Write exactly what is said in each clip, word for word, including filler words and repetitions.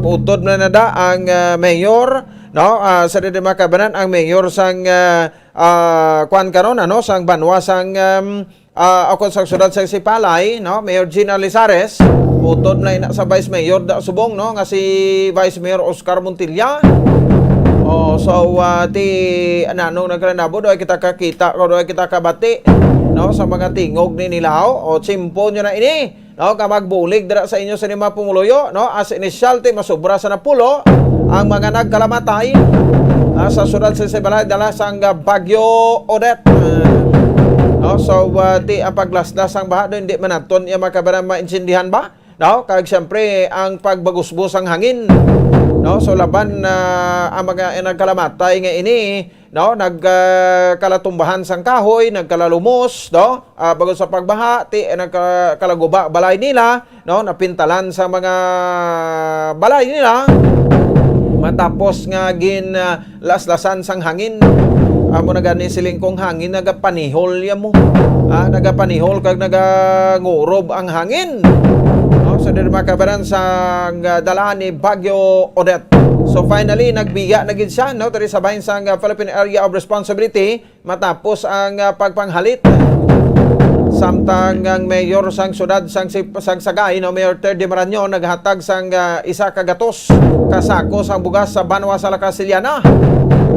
Utod na nada ang, ah, mayor, no? Ah, sa diri, mga kabanan, ang mayor sang, ah, ah, kuan karon, ano, sang banwa sang, um, ah, ako, sang siyudad sang Sipalay, no? Mayor Gina Lizares. Utod na ina sa vice mayor da subong, no, nga si Vice Mayor Oscar Montilla. Oh, so, ah, ti nanong nagkalanabo, do kita kakita, do kita kabati, no, sa mga tingog ni nila, oh. O, tsimpo nyo na ini, no, ka magbulig dira sa inyo sa mga pumuluyo, no, as initial, ti masubra sa napulo ang mga nagkalamatay, ah, sa siyudad sa Sipalay dala sang, ah, Bagyo Odette. Ah, no, so, ah, ti ang paglaslas sang baha, no, hindi man naton iya makabarang maintindihan ba? No, kag siyempre ang pagbagusbos sang hangin, no, so laban na ang mga nagkalamatay nga ini, no, nagkalatumbahan sang kahoy, nagkalalumos, no, ah, bangod sa pagbaha, ti nagkalaguba balay nila, no, napintalan sa mga balay nila, matapos nga gin, ah, laslasan sang hangin. Amo na gani siling kong hangin, nagapanihol ya mo. Ah, nagapanihol kag nagangurob ang hangin, no? So, diri, mga kabanan, sang, ah, dala ni Bagyo Odette. So, finally, nagbiya na gid siya, no? Diri sa bahin sang, ah, Philippine Area of Responsibility matapos ang, ah, pagpanghalit. Samtang ang mayor sang siyudad sang Sip-, sang Sagay, no, Mayor Terdy Marañon, naghatag sang, ah, isa ka gatos ka sako sang bugas sa banwa sa La Casillana.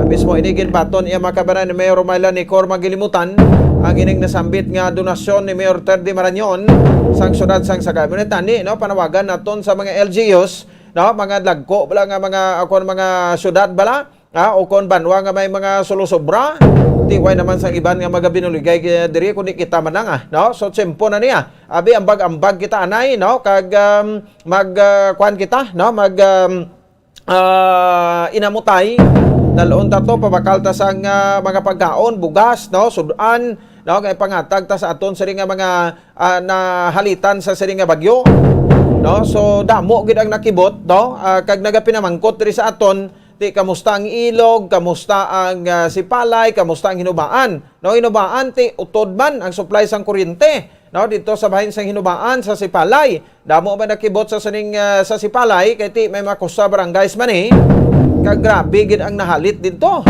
Mismo ini ginbaton iya makabanan ni Mayor Romila Nicor Magilimutan ang ining nasambit nga donasyon ni Mayor Terdy Marañon sang siyudad sang Sagay. Muna tani, no, panawagan naton sa mga L G Us, no, mga dagko bala nga mga, akon, mga siyudad bala, ah, o kon banwa nga may mga sulosobra, ti way naman sang iban nga magabinuligay, eh, diri, kundi kita man lang, ah, no? So, tsimpo na niya. Abi, ambag-ambag kita anay, no? Kag, um, mag, ah, kuan kita, no? Mag, um, ah, inamutay. Dalon ta to, pabakal ta sang, ah, mga pagkaon, bugas, no? Sudan, no? Kay pangatag ta sa aton sini nga mga, ah, nahalitan sa sini nga bagyo, no? So, damo gid ang nakibot, no? Ah, kag nagapinamangkot diri sa aton, ti kamusta ang Ilog, kamusta ang, ah, Sipalay, kamusta ang Hinubaan? No, Hinubaan, ti utod man ang supply sang kuryente, no, dito sa bahin sang Hinubaan sa Sipalay. Damo man nakibot sa sining, ah, sa Sipalay, kay ti may mga kusa barangays man, eh. Kag grabe gid ang nahalit dito,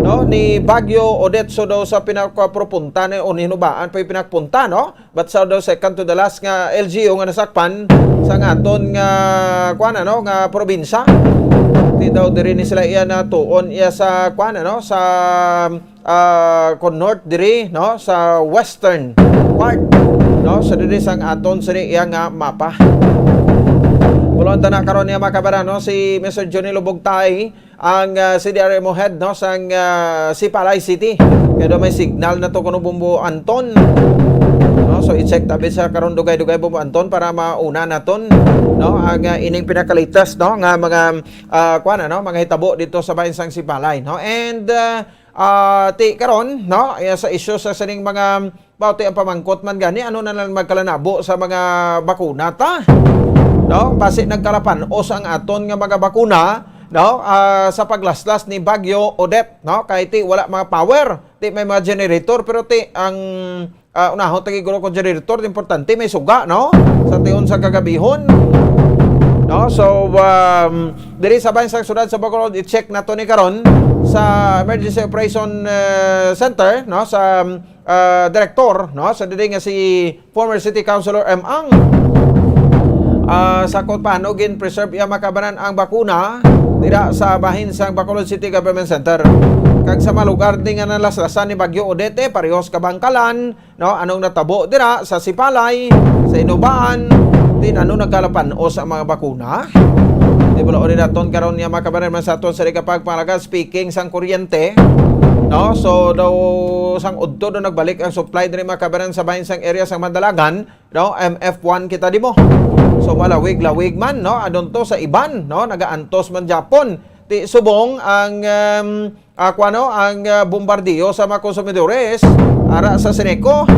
no, ni Bagyo Odette. So daw sa pinakapropunta ni, o ni Hinubaan pa yung pinakapunta, no? But sa daw second to the last nga L G U nga nasakpan sa aton nga, kuan, ano, nga probinsya. Di daw diri ni sila iya natuon iya sa, kuan, ano, sa, ah, kon north diri, no, sa western part, no, sa diri sang aton sini iya nga mapa. Bulon ta na karon niya, mga kabaran, no, si Mister Johnny Lubugtay, ang, ah, C D R M O head, no, sang, ah, Sipalay City. Kaya daw may signal na to kuno Bombo Anton. No, so i-check tabi sa karon dugay-dugay Bombo Anton para mauna naton, no, ang, ah, ining pinakalitas, no, nga mga, ah, kuan, ano, mga hitabo dito sa bayan sang Sipalay, no. And, ah, ah, ti karon, no, eh, sa isyu sa sining mga Mao ti ang pamangkot man gani, ano na lang magkalanabo sa mga bakuna ta? No? Basi nagkalapan-os ang aton nga mga bakuna, no? Ah, sa paglaslas ni Bagyo Odette, no? Kay ti wala mga power, ti may mga generator, pero ti ang, ah, unahon ta gid guro ko generator, importante may suga, no? Sa tion sa kagabihon. No? So, um, diri sa bayan sa siyudad sa Bacolod, i-check nato ni karon sa Emergency Operation, eh, Center, no? Sa ah, direktor, no, sa diri nga si former City Councilor M. Ang, ah, sa kung paano gin-preserve iya makabanan ang bakuna dira sa bahin sang Bacolod City Government Center. Kag sa mga lugar ni nga nalaslasan ni Bagyo Odette, parehos kabangkalan, no, anong natabo dira sa Sipalay, sa Inubaan, din ano nagkalapan-os ang mga bakuna? Di ba, laon naton karon nga makabanan man sa aton sa ikapagpangalaga, speaking sang kuryente, no? So, daw sang udto daw nagbalik ang supply diri, mga kabanan, sa bahin sang area sang Mandalagan, no? M F one kita di mo. So, malawig-lawig man, no? Adunto sa iban, no? Nagaantos man Japon. Ti subong ang, um, ah, kuwano, ang, ah, bombardiyo sa mga konsumidores ara sa Seneco.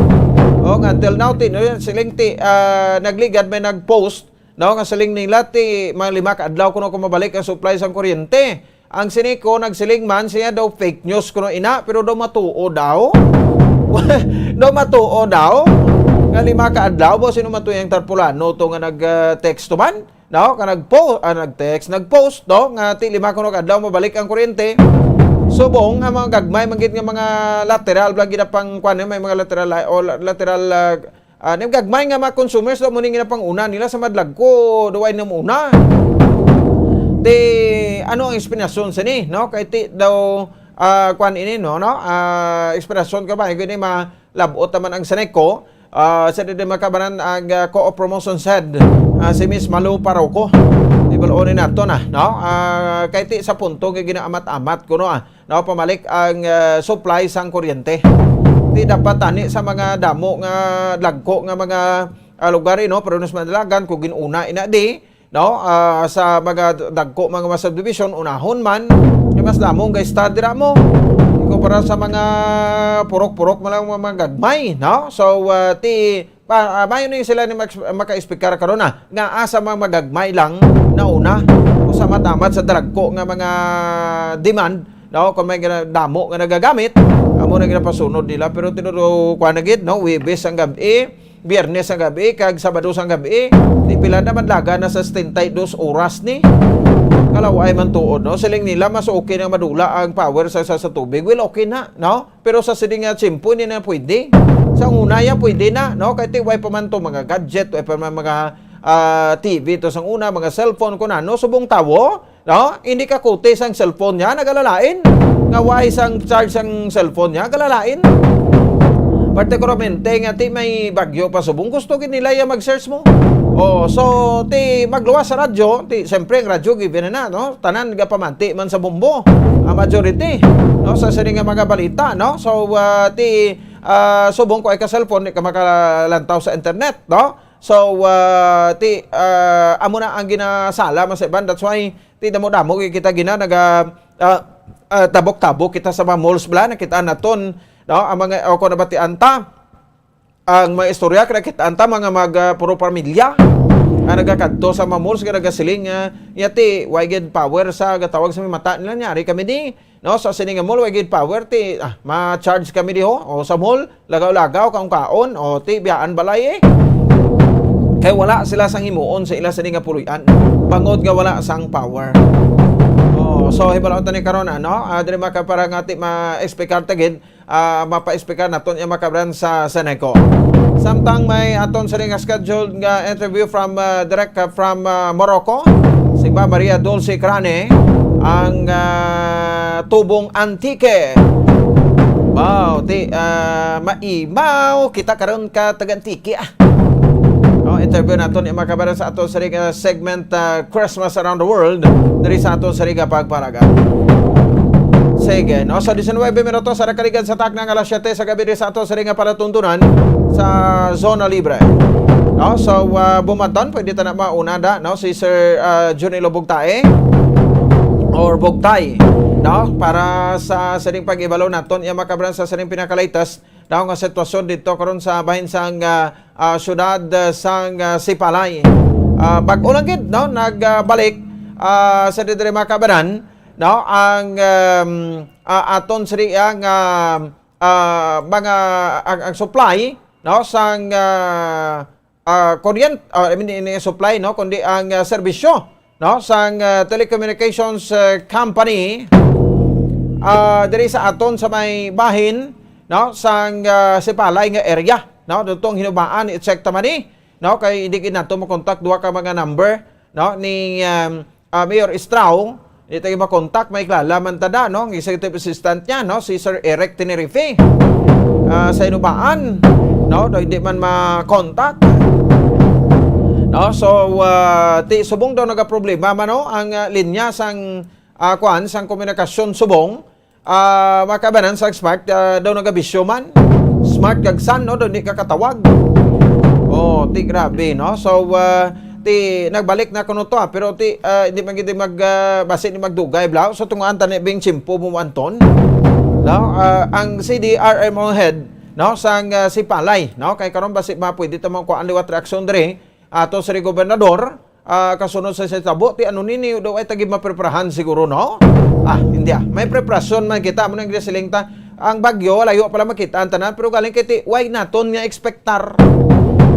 O, nga until now, ti-, no, siling ti, ah, nagligad may nag-post, no, nga siling nila ti mga lima ka adlaw kuno kung mabalik ang supply sang kuryente. Ang Seneco nagsiling man siya daw fake news kuno ina, pero daw matuo daw. Daw matuo daw. Nga lima ka adlaw, ba, sino man to yung tarpulano to nga nag, ah, teksto man? no, ka nagpo-, ah, nag-text, nag-post, no, nga ti lima kuno ka adlaw mabalik ang kuryente. Subong nga mga gagmay man gid nga mga lateral, bala gid na pang, kuwan, eh, may mga lateral li-, o la-, lateral, ah, ah, ni gagmay nga mga consumers daw mo ning ginapanguna nila sa madlagko, daw ay namuna. Ti, ano ang eksplanasyon sini, no? Kay ti daw, ah, kuwan ini, no, no? Ah, eksplanasyon ka ba? Gini ma-, labot naman ang Seneco. Ah, sa didi makabanan ang, ah, Co-op Promotions Head, ah, si Miss Malu Paroko. Ibalonin nato na, no? Ah, kay ti sa punto nga ginaamat-amat kuno, ah, no, pamalik ang, ah, supply sang kuryente. Ti dapat tani sa mga damo nga dagko nga mga, ah, lugar, eh, no, pero nas madalagan kung ginuna ina di, no? Ah, sa mga dagko, mga, mga subdivision, unahon man, kay mas damo ang gaistar dira mo. Kumpara sa mga purok-purok man lang, mga, mga gagmay, no? So, ah, ti, pa, ah, mayo ni sila ni mag-, maka-explicar karon na nga asa mga magagmay lang nauna o sa matamat sa dagko nga mga demand, no? Kung may gina-, damo nga nagagamit, amo na ginapasunod nila. Pero tinuod, kuwan na gid, no? Huwebes ang gab-i, Biyernes ang gab-i kag Sabado sang gab-i, ti pila na madlaga na sa setenta y dos oras ni. Kalaw-ay man tuod, no? Siling nila mas okay nang madula ang power sa, sa, sa tubig. Well, okay na, no? Pero sa sini nga tiyempo, hindi na pwede. Sa una, ya pwede na, no? Kay ti, way pa man to mga gadget, way pa man mga, ah, T V to sang una, mga cellphone, kung ano, subong tawo, no? Hindi ka kutis ang cellphone niya, nagalalain. Nga way sang charge ang cellphone niya, galalain. Partikularmente nga ti may bagyo pa subong, gusto gid nila ya mag-search mo. Oh, so ti magluwas sa radyo, ti siyempre ang radyo given na, no? Tanan gapamanti man sa bombo, ang majority, no? Sa sini nga mga balita, no? So, ah, ti, ah, subong ko ay ka cellphone, di ka makalantaw sa internet, no? So, ah, ti, ah, amo na ang ginasala man sa iban. That's why ti damo-damo kita gina naga, ah, ah, tabok-tabok kita sa mga malls bala, nakita naton, no, ang mga, o kung nabatian ta, ang mga istorya, kaya nakita ta mga mag, ah, puro pamilya ang nagakadto sa mga malls, nga nagasiling nga, yati, why gid power sa gatawag sa may mata nila, nyari kami ni, no, sa sini nga mall, why gid power, ti, ah, ma-charge kami diho, o sa mall, lagaw-lagaw, kaon-kaon, o ti, biyaan balay, eh. Kay wala sila sang himuon sa ila sini nga puloy-an, bangod nga wala sang power. Oh, so, hibalo ta ni karon, ano, ah, diri maka para nga ti ma-explicar ta gid, ah, mapa-explicar naton iya makabran sa Seneco. Samtang may aton sini nga scheduled nga interview from, ah, direct, ah, from, ah, Morocco, si Ma'am Maria Dulce Crane, ang, ah, Tubong Antique. Wow, ti, ah, maimaw kita karon ka taga Antique, ah. No, interview naton ni mga kabaran sa ato sa ring, ah, segment, ah, Christmas Around the World diri sa ato sa ring, ah, pagpalagan. Sige, no? Sa diecinuebe minutos sa nakaligan sa takna nga alas siyete sa gabi diri sa ato sa ring, ah, palatuntunan sa Zona Libre. No? So, ah, bumaton, pwede ta na mauna da, no? Si Sir, ah, Junilo Bugtae or Bugtay, no? Para sa sining pag-ibalo naton, iya makabran sa sining pinaka-latest daw nga sitwasyon dito karon sa bahin sang, ah, ah, syudad, ah, sang, ah, Sipalay. Ah, bag-o lang gid, no, nagbalik, ah, sa diri mga kabanan, no, ang, um, ah, aton siri ang, ah, ah, mga ang, ang supply, no, sang, ah, ah, kuryent-, ah, I mean, ini supply, no, kundi ang, ah, serbisyo, no, sang, ah, telecommunications, ah, company, ah, diri sa aton sa may bahin, no, sang, ah, Sipalay nga area, no, dutong Hinubaan, i-check ta man ni, no, kay hindi gid nato makontak duha ka mga number, no, ni, um, ah, Mayor Estrao, di tayo makontak, may kilala man tada, no? Ang executive assistant niya, no? Si Sir Eric Tenerife. Ah, sa Inubaan, no? Daw hindi man makontak. No? So, ah, ti, subong daw nagaproblema man, no? Ang, ah, linya sang, ah, kuan, sang komunikasyon subong. Ah, makabanan sa Smart, ah, daw nagabisyo man. Smart kag Sun, no? Daw di ka katawag. Oh, ti grabe, no? So, ah, ti nagbalik na kuno to, ah, pero ti, ah, hindi man gid mag, ah, basi ni magdugay, bla. So, tungaan ta ni Bing Chimpo mo anton. No? Ah, ang C D R M O head, no, sang, ah, Sipalay, no? Kay karon basi ma pwede ta mo kuan liwat reaksyon diri ato sa gobernador, ah, kasunod sa sitabo, ti ano nini daw ay tagi mapreparahan siguro, no? Ah, hindi ah. May preparasyon man kita, amo nang siling ta. Ang bagyo, layo pala makita ang tanan, pero galing kay ti, why naton nga expectar?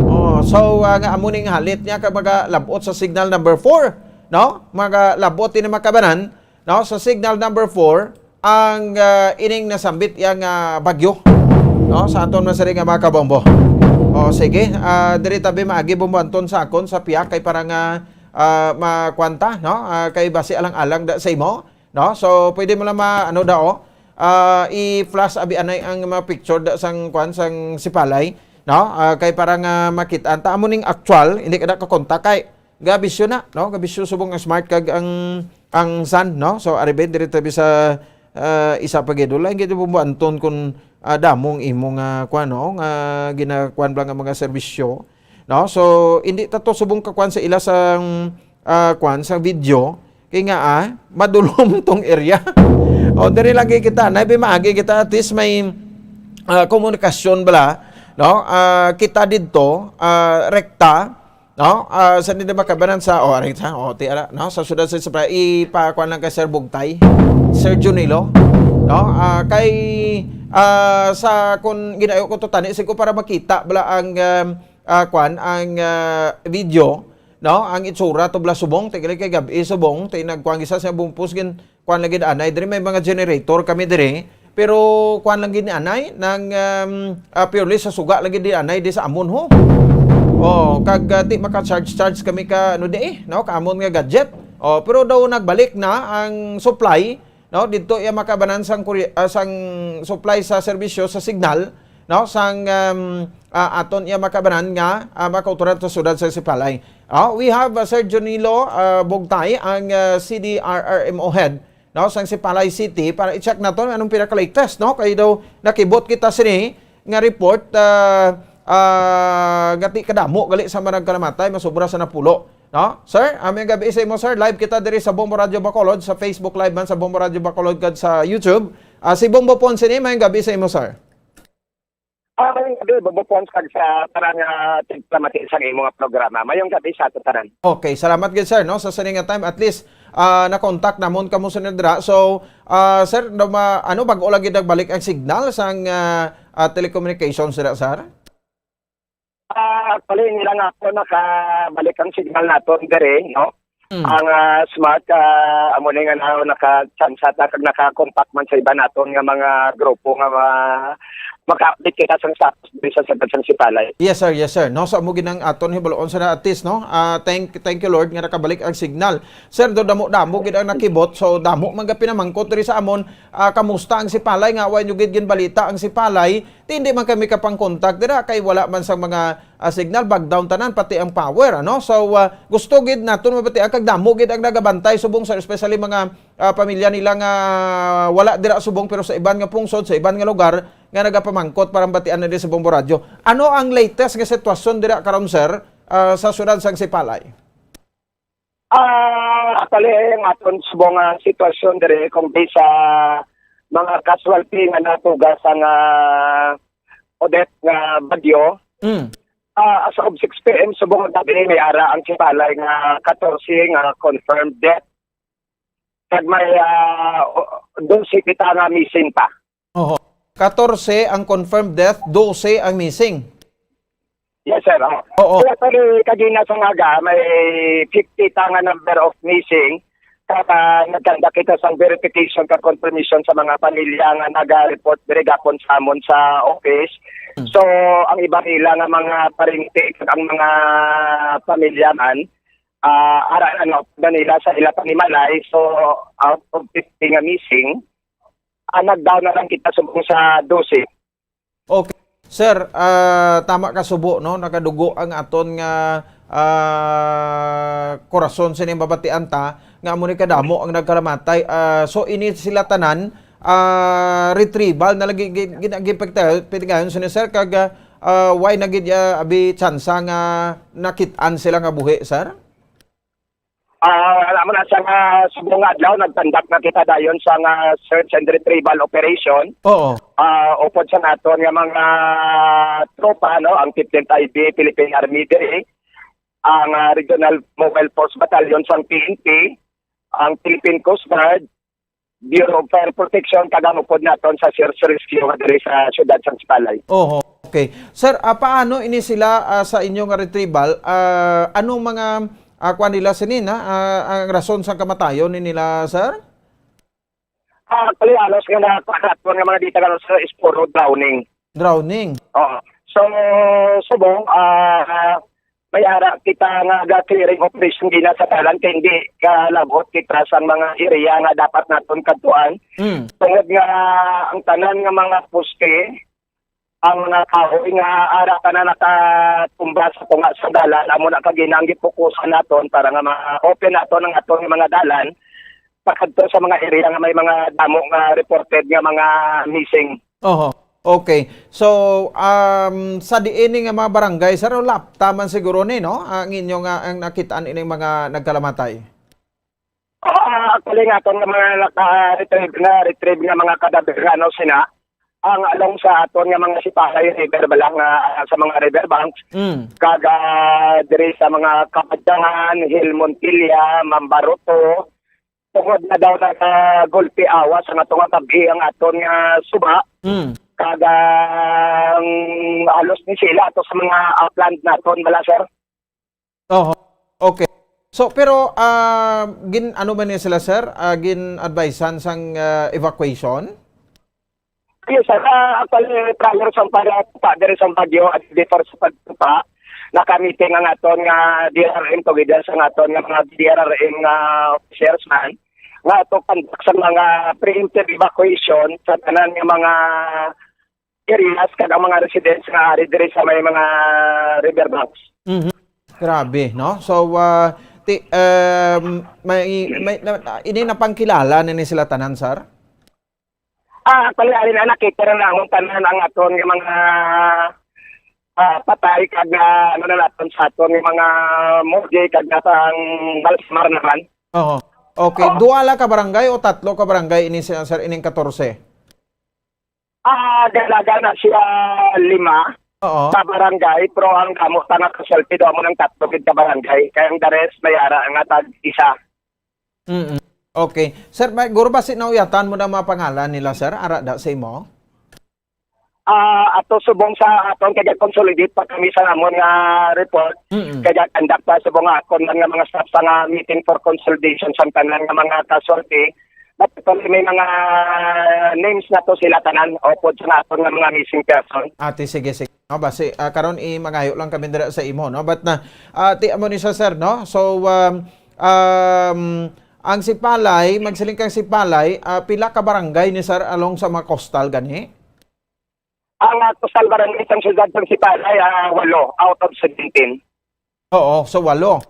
Oh, So, ah, nga amo ning halit niya kag magalabot sa signal number four, no? Magalabot ini, mga kabanan, no? Sa signal number four, ang, ah, ining nasambit iya nga bagyo, no? Sa aton man sini nga mga kabombo. O, sige, ah, diri tabi maagi, Bombo Anton, sa akon sa piyak kay para nga, ah, makwanta, no? Ah, kay basi alang-alang da sa imo, no? So, pwede mo lang ma-, ano daw, ah, i-flash abi anay ang mga picture da sang kwan, sang Sipalay, no? Ah, kay para nga makita ta amo ning actual, hindi ka na kakontak kay gabisyo na, no? Gabisyo subong ang smart kag ang, ang sun, no? So, ari ben, diri tabi sa, ah, isa pa gid. Wala gid Bombo Anton kung, ah, damong imo nga kwan, no? Nga ginakuan bala nga mga serbisyo, no? So, hindi ta to subong kakuan sa ila sang, ah, kwan, sa video. Kay nga, ah, madulom tong area. O, diri lagi kita, na maagi kita, at least may, ah, komunikasyon bala, no? Ah, kita didto, ah, rekta, no? Ah, sa nila makabanan sa, o, aring sa, o, ti, ara, no? Sa siyudad sa Isabela, ipakuan lang kay Sir Bugtay, Sir Junilo, no? Ah, kay, ah, sa, kung ginayo ko to tani, sigo para makita bala ang, um, ah, kwan, ang, ah, video, no? Ang itsura to bala subong, ti gali kay gab-i subong, ti nagkuan gisa sa bumpos gin, kuan lagi anay, diri may mga generator kami diri, pero kuan lang gid ni anay, nang, um, ah, purely sa suga lagi di anay di sa amon ho. Oh, kag, ah, ti maka-charge-charge kami ka, ano di eh, no? Ka amon nga gadget. Oh, pero daw nagbalik na ang supply, no? Didto iya makabanan sang kuri-, ah, sang supply sa serbisyo sa signal, no? Sang, um, ah, aton iya makabanan nga, ah, makautoran sa siyudad sa Sipalay. Oh, we have, ah, Sir Junilo, ah, Bugtay, ang, ah, C D R R M O head, no, sang Sipalay City para i-check naton anong pinaka-latest, no? Kay daw nakibot kita sini nga report, ah, ah, gati kadamo gali sa mga nagkalamatay, masobra sa napulo, no? Sir, ah, may gabi sa imo, sir. Live kita diri sa Bombo Radio Bacolod, sa Facebook Live man sa Bombo Radio Bacolod kag sa YouTube. Ah, si Bombo Pon sini, may gabi sa imo, sir. Ah, mayong gabi, Bombo Pon, kag sa tanan nga tigpamati sa imo nga programa. Mayong gabi sa ato tanan. Okay, salamat gid, sir, no, sa sini nga time. At least, ah, na-contact namon kamo sa dira. So, ah, sir, no, ma-, ano, bag-o lagi nagbalik ang signal sang, ah, ah, telecommunications dira, sir? Ah, actually, nila nga po nakabalik ang signal naton dere, no? Mm. Ang, ah, smart, ah, amo ni nga na, nakatsansa ta kag nakakontak man sa iba naton nga mga grupo nga ma-, maka-update kita sa status diri sa Sagad sang Sipalay. Yes, sir. Yes, sir. No, so amo gid ang aton hibaluon sa at least, no? Ah, thank, thank you, Lord, nga nakabalik ang signal. Sir, do damo-damo gid ang nakibot. So damo man ga pinamangkot diri sa amon. Ah, kamusta ang Sipalay nga way nyo gid ginbalita ang Sipalay? Ti hindi man kami kapang-contact dira kay wala man sang mga, ah, signal, bag down tanan, pati ang power, ano? So, ah, gusto gid naton mabatian kag damo gid ang nagabantay subong, sir, especially mga, ah, pamilya nila nga wala dira subong pero sa iban nga pungsod, sa iban nga lugar nga nagapamangkot para mabatian na din sa Bombo Radyo. Ano ang latest nga sitwasyon dira karon, sir, ah, sa siyudad sang Sipalay? Ah, actually, ang aton subong nga sitwasyon diri, kung di sa mga casualty nga natuga sang, ah, Odette nga bagyo, Mm. ah, as of six P M subong nga gabi, may ara ang Sipalay nga katorse nga confirmed death. Kag may, ah, o-, dose kita nga missing pa. Oho. Katorse ang confirmed death, dose ang missing. Yes, sir. Oh. Oo. Kaya, sir, kagina sa aga, may fifty ta nga number of missing. Kaya nagkanda kita sa verification ka confirmation sa mga pamilya nga naga-report diri gapon sa amon sa office. Hmm. So, ang iba nila nga mga parinti, ang mga pamilya man, ah, ara, ano, na nila sa ila panimalay. So, out of fifty nga missing, ah, nag-down na lang kita subong sa dose. Okay. Sir, ah, tama ka subo, no? Nagadugo ang aton nga, ah, korason sining mabatian ta nga amo ni kadamo ang nagkalamatay. Ah, so ini sila tanan, ah, retrieval na lagi gi-, gina-, gipagta-, piligayon sini, sir, kag, ah, ah, why na gid, ah, abi tsansa nga nakit-an sila nga buhi, sir? Ah, alam mo na, sa nga subong nga adlaw, nag-conduct na kita dayon sa nga search and retrieval operation. Oo. Ah, upod sa naton nga mga tropa, no, ang fifteenth I B Philippine Army diri, ang, ah, Regional Mobile Force Battalion sang P N P, ang Philippine Coast Guard, Bureau of Fire Protection, kag ang upod naton sa search rescue nga diri sa siyudad sang Sipalay. Oho, okay. Sir, ah, paano ini sila, ah, sa inyo nga retrieval? Ah, anong mga, ah, kuwan nila sini na, ah, ang rason sa kamatayon ni nila, sir? Ah, actually, halos nga na, kuwan naton nga mga data nga, sir, is puro drowning. Drowning? Oo. So, subong, ah, may ara kita nga ga-clearing operation gina sa dalan kay hindi kalabot kita sa mga area nga dapat naton kadtuan. Mm. Tungod nga ang tanan nga mga poste, ang mga kahoy nga ara tanan nakatumba sa tunga sa dalan, amo na kag ina ang gipukusan naton para nga ma-open naton ang aton nga mga dalan pakadto sa mga area nga may mga damo nga reported nga mga missing. Oho. Okay. So, um, sa diin ni nga mga barangay, sir, lapta man siguro ni, no? Ang inyo nga, ang nakitaan ining mga nagkalamatay. Ah, actually nga, itong mga naka-retrieve na, retrieve nga mga kadaver, ano, sina, ang along sa aton nga mga Sipalay River, bala nga, ah, sa mga river banks, Mm. kag, ah, diri sa mga Kabadyangan, Hill Montilla, Mambaroto, tungod na daw nagagulpi awas ang ato nga tabi ang aton nga suba. Mm. Kag ang halos ni sila ato sa mga upland naton, bala, sir. Oho. Okay. So, pero, ah, gin-, ano man ni sila, sir? Ah, gin-advisean sang, ah, evacuation? Yes, sir. Ah, actually, prior sa pagtupa diri sa bagyo, at before sa pagtupa, naka-meeting ang aton nga D R R M together sa aton nga mga D R R M nga officers man, nga to conduct sa mga preemptive evacuation sa tanan nga mga areas kag ang mga residents nga ari diri sa may mga river banks. Mhm. Grabe, no? So, ah, ti-, um, may, may, na, ini napangkilala na ni sila tanan, sir? Ah, actually, ari na, nakita na namon tanan ang aton nga mga, ah, patay kag, ah, ano na naton sa aton nga mga morgue kag nasa ang Malasmar naman. Oho. Okay. Oh. Duha lang ka barangay o tatlo ka barangay ini, sir, sir, ining katorse? Ah, dalaga na siya lima Oo. sa barangay, pero ang damo pa nga kasulti daw mo ng tatlo gid ka barangay. Kaya ang the rest may ara nga tag isa. Mm-mm. Okay. Sir, may, guro ba si nauyatan mo na mga pangalan nila, sir? Ara da sa imo? Ah, ato subong sa aton kaya consolidate pa kami sa amon nga report. Mm-mm. Kaya conduct pa subong nga akon lang nga mga staff sa nga meeting for consolidation sa tanan nga mga kasulti. But actually, may mga names na to sila tanan, upod sa aton nga mga missing person. Ate, sige, sige. No, basi, ah, karon i-mangayo lang kami dira sa imo, no? But na, ah, ti amo ni sa sir, no? So, um, um, ang Sipalay, magsiling kang Sipalay, ah, pila ka barangay ni sir along sa mga coastal gani? Ang, ah, coastal barangay sang siyudad sang Sipalay, ah, walo out of seventeen. Oo, so walo.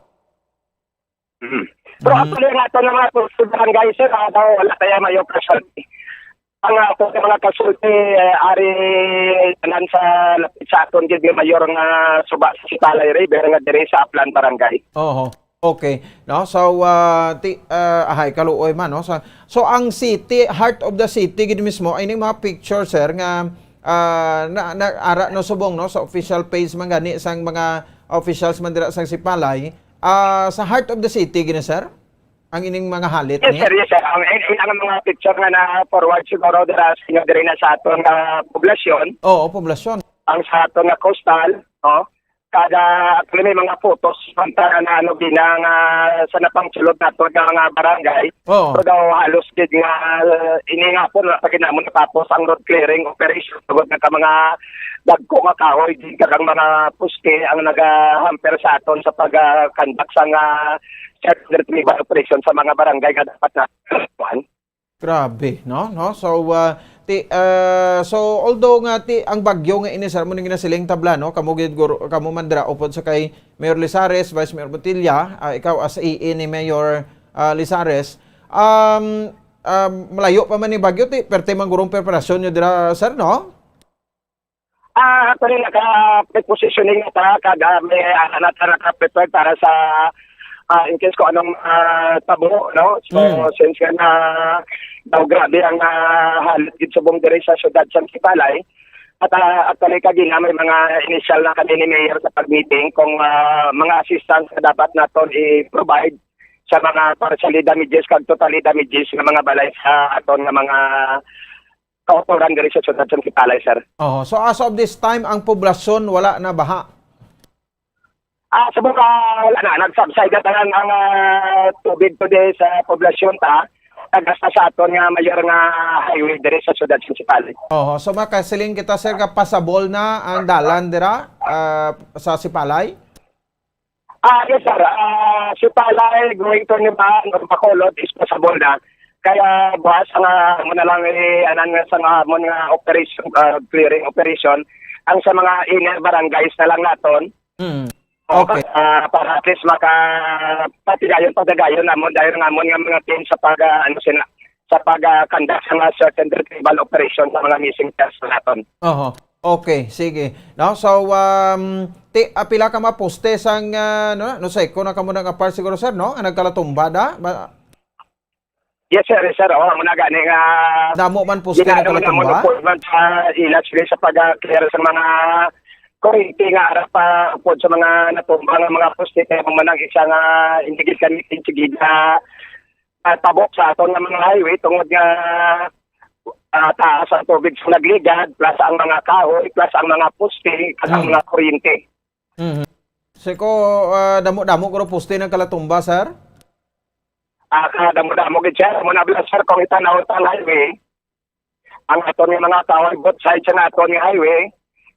Mhm. Pero Mm. actually, ang ato nga mga coastal barangay, sir, ah, daw wala kaya mayo casualty. Ang ato nga mga casualty, eh, ari tanan sa lapit sa aton gid nga mayor nga suba sa Sipalay River nga diri sa Aplan Barangay. Oho. Okay, no? So, ah, ti-, ah, ahay, kaluoy man, no? So, so, ang city, heart of the city gid mismo, ay ning mga picture, sir, nga, ah, na, na, ara no subong, no? Sa official page man gani sang mga officials man dira sang Sipalay, ah, sa heart of the city gini, sir? Ang ining mga halit Yes, ni? sir, yes, sir. Ang, ang, ang mga picture nga na-forward siguro dira sa inyo, diri na sa aton nga poblasyon. Oo, poblasyon. Ang sa aton nga coastal, no? Kada, actually, may mga photos man ta na ano, gina nga sa napangsulod nato nga mga barangay. Oo. So, daw halos gid nga, uh, ini nga po, wala pa gid namon natapos ang road clearing operation. Tungod na ka mga dagko nga kahoy, gid kag ang mga poste ang nagahamper sa aton sa pag-conduct sa nga search and retrieval operation sa mga barangay nga dapat na kuan. Grabe, no? No? So, ah, ti, ah, so, although nga ti, ang bagyo nga ini, sir, mo ning ginasiling tabla, no? Kamo gid, guro, kamo man dira, upod sa kay Mayor Lizares, Vice Mayor Botilla, ah, ikaw as A A ni Mayor, ah, Lizares, um, um, malayo pa man ni bagyo, ti, perte man gurong preparasyon nyo dira, sir, no? Ah, actually, naka-prepositioning na ta, kag, ah, may, ah, na ta naka-prepare para sa, ah, in case kung anong, ah, tabo, no? So, Mm. since nga na daw grabe ang, ah, halit gid subong diri sa siyudad sa Sipalay, at, ah, actually, kagina may mga initial na kami ni Mayor sa pag-meeting kung, ah, mga assistance na dapat naton i-provide sa mga partially damages kag totally damages nga mga balay sa aton nga mga kautoran diri sa siyudad sa Sipalay, sir. Oh, so as of this time, ang poblasyon wala na baha? Ah, sa buka, wala na. Nag-subside na tanan ang, ah, tubig today sa poblasyon ta. Tagas na sa aton nga mayor nga highway diri sa siyudad sa Sipalay. Oh, so makasiling kita, sir, ka pasabol na ang dalan dira, ah, sa Sipalay? Ah, yes, sir. Ah, Sipalay, going to Niban or Bacolod is pasabol na. Kaya buwas nga mo na lang, eh, anan nga sa nga amon nga operation, ah, clearing operation, ang sa mga inner barangays na lang naton. Mm. O, Okay. pa-, ah, para at least maka-, patigayon, padagayon namon, dahil nga amon nga mga team sa pag, ah, ano sila, sa pag, ah, conduct sa mga search and retrieval operation sa mga missing persons naton. Oho. Okay, sige. No, so, um, ti, ah, pila ka mga poste sang, ah, no, no, sa iko na kamo nang apart siguro, sir, no? Ang nagkalatumba da? Ba- Yes, sir, yes, sir. Oh, amo na gani nga Damo man poste ginano man ang nagkalatumba? Mga sa ila, sige, sa pag-clear sa mga kurente nga ara pa upod sa mga natumba nga mga poste, kaya mo man ang isa nga hindi gid kami sigida, ah, tabok sa aton nga mga highway tungod nga, ah, taas ang tubig sa nagligad, plus ang mga kahoy, plus ang mga poste, kag ang Mm. mga kuryente. Mhm. Siko, ah, damo-damo guro poste nagkalatumba, sir? Ah, kadamo-damo gid, sir. Mo na bala, sir, kung itanaw ta ang highway, ang aton nga mga kahoy, both sides sa aton nga highway.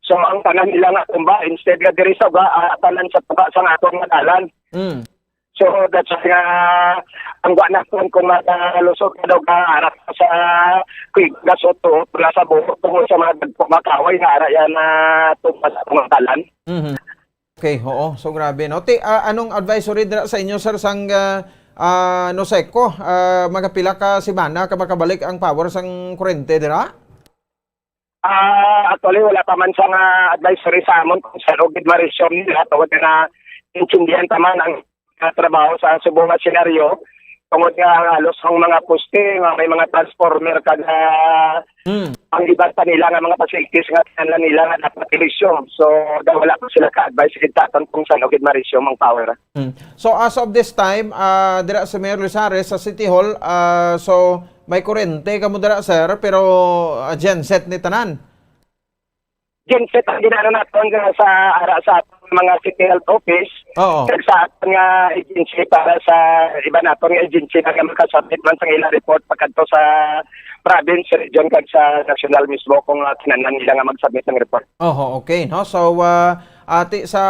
So, ang tanan nila nga tumba, instead nga diri sa uga, ah, tanan sa tuba sa aton nga dalan. Mm. So, that's why nga, ang wa na kung, kung magalusot ka daw ka arak sa Kuig, Gasoto, wala sa buhok, tungod sa mga dagko nga kahoy nga ara yan na tumba sa mga dalan. Mhm. Okay, oo. So, grabe, no? Ti, ah, anong advisory dira sa inyo, sir, sang, ah, ah, NOSECO? Ah, magapila ka semana ka makabalik ang power sang kurente dira? Ah, actually, wala pa man sang advisory sa amon kung saan o gid ma-resume nila. Tungod nga naintindihan pa man ang, ah, trabaho sa subong nga senaryo. Tungod nga halos ang mga poste, nga may mga transformer kada Hmm. ang iban pa nila nga mga facilities nga kinahanglan nila nga dapat i-resume. So, daw wala pa sila ka-advise gid sa aton kung saan o gid ma-resume ang power. Hmm. So, as of this time, ah, dira sa Mayor Lizares sa City Hall, ah, so may kurente kamo dira, sir, pero, ah, genset ni tanan? Genset ang ginano naton nga sa ara sa aton mga city health office, Oo. kag sa aton nga agency para sa iba naton nga agency na nga makasubmit man sa ilang report pagkadto sa province, region, kag sa national mismo kung, ah, kinahanglan nila nga mag-submit ng report. Oho, okay, no? So, ah, ati sa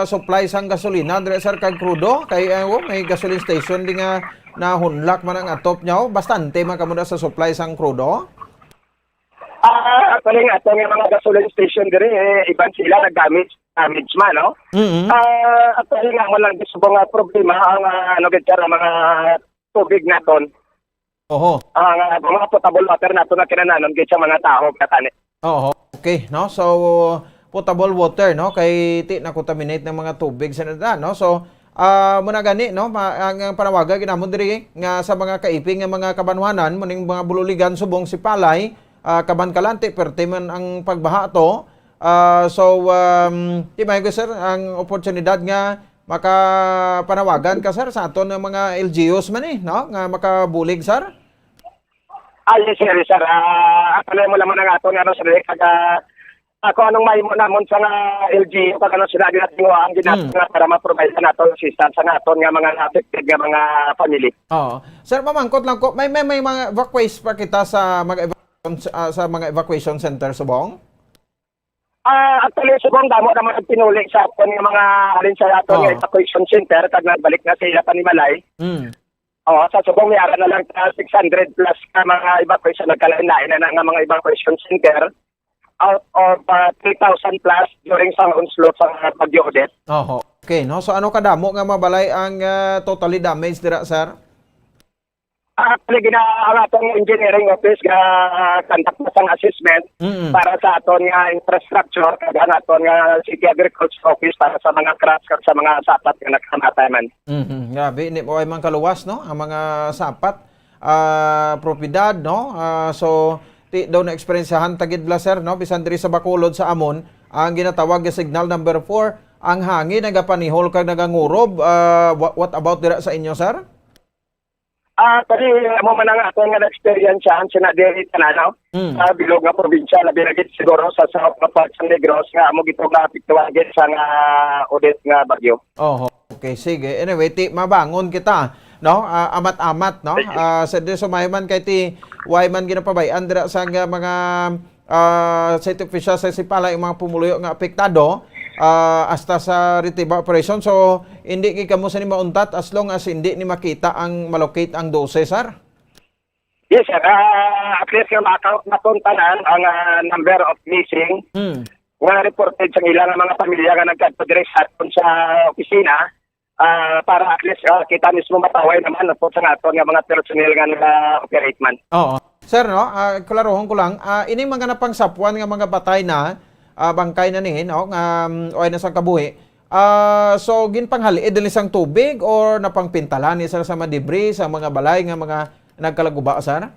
supply sang gasolina, dire, sir, kag krudo, kay, ah, oh, may gasoline station di nga nahunlak man ang atop niya, oh. Bastante man kamo na sa supply sang krudo? Ah, actually, nga, ato nga mga gasoline station dire, eh, iban sila nag-damage, damage man, no? Mm-hmm. Ah, actually, nga, mo lang gusto nga problema ang, ah, ano gid, sir, ang mga tubig naton. Oho. Ang, ah, mga potable water naton na kinahanglanon gid sa mga tawo, katani. Oho. Okay, no? So, potable water, no? Kay ti na contaminate ng mga tubig sa nila, no? So, ah, muna gani, no? Ma-, ang, ang panawagan ginamon diri nga sa mga kaiping nga mga kabanwanan, muning mga Bululigan, Subong, Sipalay, ah, Kaban, Kalanti, perte man ang pagbaha to. Ah, so, um, di ba, sir, ang oportunidad nga makapanawagan ka, sir, sa aton nga mga L G Us man, eh, no? Nga makabulig, sir? Ah, yes, sir, yes, sir. Ah, actually, mo naman ang aton, ano, sir, eh, kag, ah, ako, anong mahimo namon sa nga L G U, kag ano, sila, ang ginagawa, ang ginagawa Mm. nga para ma-provide sa naton assistance sa naton nga mga affected nga mga family. Oo. Sir, mamangkot lang ko, may, may, may mga evacuees pa kita sa mga evacuation, ah, sa mga evacuation center, Subong? Ah, actually, Subong, damo naman ang pinuli sa aton nga mga halin sa aton nga Oo. evacuation center, kag nagbalik na sa ila panimalay. Mm. Oo, sa Subong, may ara na lang ka six hundred plus ka mga evacuation, nagkalain-lain na, na nga mga evacuation center, out of, ah, three thousand plus during sa onslaught sa Bagyo Odette. Oho. Okay, no? So, ano kadamo nga mabalay ang, ah, totally damaged dira, sir? Ah, actually, gina-, ang atong engineering office ga-, ah, conduct na sang assessment Mm. para sa aton nga infrastructure, kag ang aton nga city agriculture office para sa mga crops kag sa mga sapat nga nakamatay man. Mhm. Grabe, hindi mo ay man kaluwas, no? Ang mga sapat, ah, propiedad, no? Ah, so, ti-, daw na-eksperyensyahan ta gid, bla, sir, no? Bisan diri sa Bacolod sa amon, ang ginatawag nga signal number four, ang hangin nagapanihol kag nagangurob. Ah, wha-, what about dira sa inyo, sir? Ah, actually, amo man ang aton nga na-experience sa diri tanan, no? Mm. Sa bilog nga probinsya, labi na gid siguro sa South nga part sa Negros, nga amo gid nga apektuhan gid sa nga Odette nga bagyo. Oho. Okay, sige. Anyway, ti mabangon kita, no? Ah, amat-amat, no? Sige. Ah, sa di sumay man kay ti way man ginapabay-an dira sa nga mga, ah, city officials sa Sipalay, ang mga pumuluyo nga apektado, ah, hasta sa retrieval operation. So, hindi gid kamo sini mauntat as long as hindi ni makita ang malocate ang dose, sir? Yes, sir. Ah, at least nga ma-count naton tanan ang, ah, number of missing Hmm. nga reported sa ilang mga pamilya nga nagkadto diri sa aton sa opisina, ah, para at least, ah, kita mismo mapaway naman po sa aton nga mga personnel nga nag-operate man. Oo. Sir, no, ah, klarohon ko lang, ah, ining mga napangsapwan nga mga patay na, ah, bangkay na ni, no, nga, um, way na sang kabuhi, ah, so, ginpanghal-id nila sang tubig or napangpintalan ni sila sa mga debris, sa mga balay nga mga nagkalaguba, sir?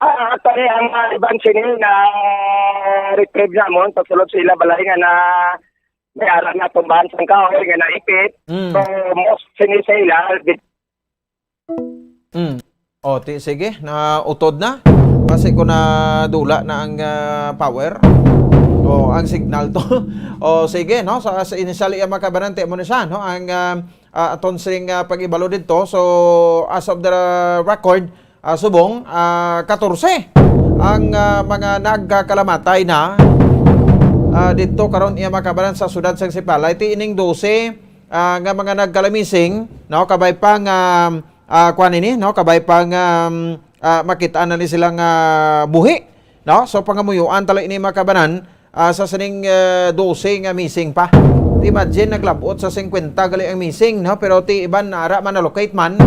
Ah, actually, ang, ah, iban sini na retrieve namon, pasulod sa ila balay nga na may ara na tumbahan sang kahoy nga naipit. Mm. So, most sini sa ila, di- Mm. O, ti-, sige, nautod na. Basi ko nadula na ang, ah, power. O, ang signal to. O, sige, no? Sa, sa initial, iya, mga kabanan, ti mo ni siya, no? Ang, ah, ah, aton sing, ah, pag-ibalo dito. So, as of the record, ah, subong, ah, katorse ang, ah, mga nagkakalamatay na, ah, dito karon, iya, mga kabanan, sa siyudad sang Sipalay. Ti ining dose, ah, nga mga nagkalamising, no, kabay pa nga, ah, kuan ini, no, kabay pa nga, um, ah, makita na ni sila nga buhi, no? So, pangamuyuan tala ini, mga kabanan, ah, sa sining, ah, dose nga missing pa. Ti imagine, naglabot sa singkwenta gali ang missing, no? Pero ti iban ara man, na-locate man,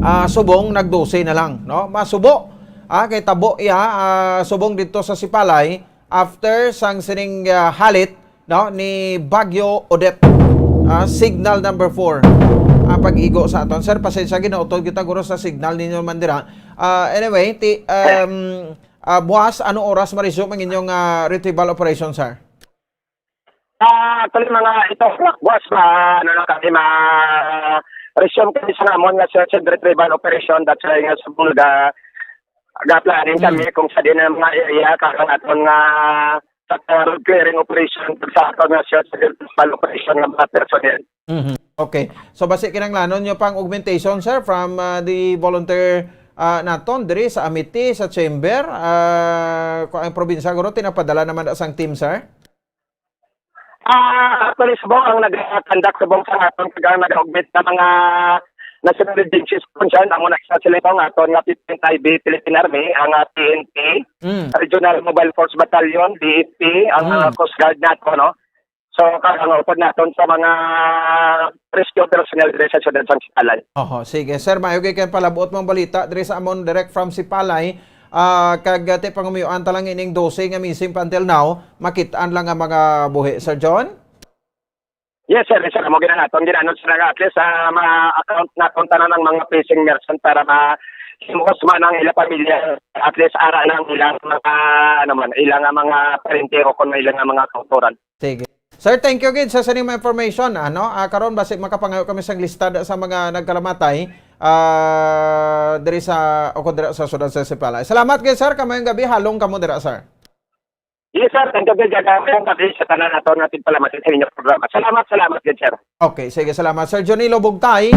ah, subong nag-dose na lang, no? Masubo, ah, kay tabo iya, ah, subong dito sa Sipalay, after sang sining, ah, halit, no, ni Bagyo Odette. Ah, signal number four ang pag-igo sa aton. Sir, pasensya, ginautod kita guro sa signal ninyo man dira. Ah, anyway, ti, um, ah, buwas, ano oras ma-resume ang inyong, ah, retrieval operation, sir? Ah, actually, mga eight o'clock, buwas, ma-, ano na kami, ma-resume kami sa namon nga search and retrieval operation. That's why nga sa Bulga, ga-planning Hmm. kami kung sa din ang mga area, kag ang aton nga sa road clearing operation, sa aton nga search and retrieval operation nga mga personnel. Mhm. Okay. So, basi kinahanglanon nyo pang augmentation, sir, from, ah, the volunteer, ah, naton diri sa Amity, sa chamber? Ah, kung ang probinsya, guro, tinapadala naman na sang team, sir? Ah, actually, subong ang nag-conduct subong sa aton, kag ang nag-augment na mga national agencies concern, amo na isa sila ito nga aton nga fifteen I B Philippine Army, ang, ah, P N P, Mm. Regional Mobile Force Battalion, D F P, ang, Mm. ah, Coast Guard nato, no? So, kag ang upod naton sa mga rescue personnel diri sa siyudad sang Sipalay. Oho, sige. Sir, maayo gid kay palabot mong balita diri sa amon, direct from Sipalay. Ah, kag, ah, ti pangamuyuan ta lang ining dose nga missing pa until now, makit-an lang ang mga buhi. Sir John? Yes, sir. Yes, sir. Amo gid ang aton ginanon, sir, nga at least, ah, ma-account naton tanan ang mga missing person para ma-, himuhos man ang ilang pamilya. At least, ara na ang ilang mga, ano man, ilang, ah, mga parente o kung ilang, ah, mga kautoran. Sige. Sir, thank you gid sa sining mga information, ano? Ah, karon basi makapangayo kami sang lista da sa mga nagkalamatay, ah, diri sa, o kung dira sa siyudad sa Sipalay. Salamat gid, sir. Kamayong gabi, halong kamo dira, sir. Yes, sir. Thank you gid, kamayong gabi sa tanan naton nga tigpalamati sa inyong programa. Salamat, salamat gid, sir. Okay, sige, salamat. Sir Jonilo Bugtay,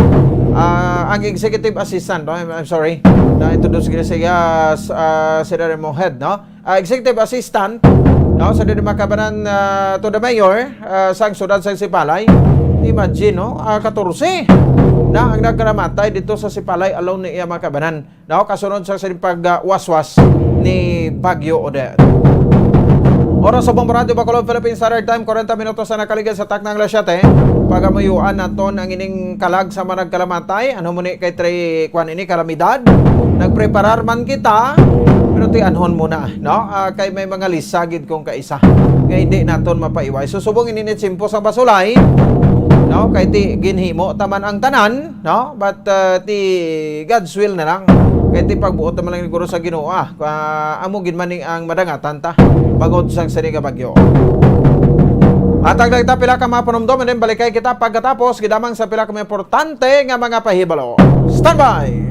ah, ang executive assistant, no? I'm, I'm sorry. Na-introduce gid siya, ah, s-, ah, si Remo Head, no? Ah, executive assistant, no, sa diri makabanan, ah, to the mayor, ah, sang siyudad sang Sipalay. Imagine, no, ah, katorse na ang nagkalamatay dito sa Sipalay alone ni iya makabanan, no, kasunod sa sining pag, ah, waswas ni Bagyo Odette. Oras sa Bombo Radio Bacolod, Philippine Standard Time, kwarenta minutos na nakaligid sa taknang alas siyete. Pagamuyuan naton ang ining kalag sa mga nagkalamatay. Ano mo ni kay Trey, kwan ini, kalamidad? Nagpreparar man kita, pero tianhon muna, no? Ah, kay may mga lisa gid kung kaisa nga hindi naton mapaiway. So, subong ini ni tiyempo sang basulay, no? Kay ti ginhimo taman ang tanan, no? But, ah, ti God's will na lang. Kay ti pagbuot naman lang siguro sa Ginoo, ah. Ah, amo gid man ni ang madangatan ta bangod sang sini nga bagyo. Hatag lang ta pila ka mga panumdom, and then balikay kita pagkatapos, gid lamang sa pila ka mga importante nga mga pahibalo. Standby!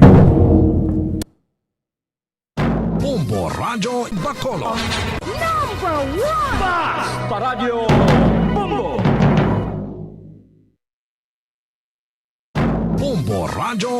Bombo Radyo Bacolod. Number one! Basta Radyo Bombo! Bombo Radyo.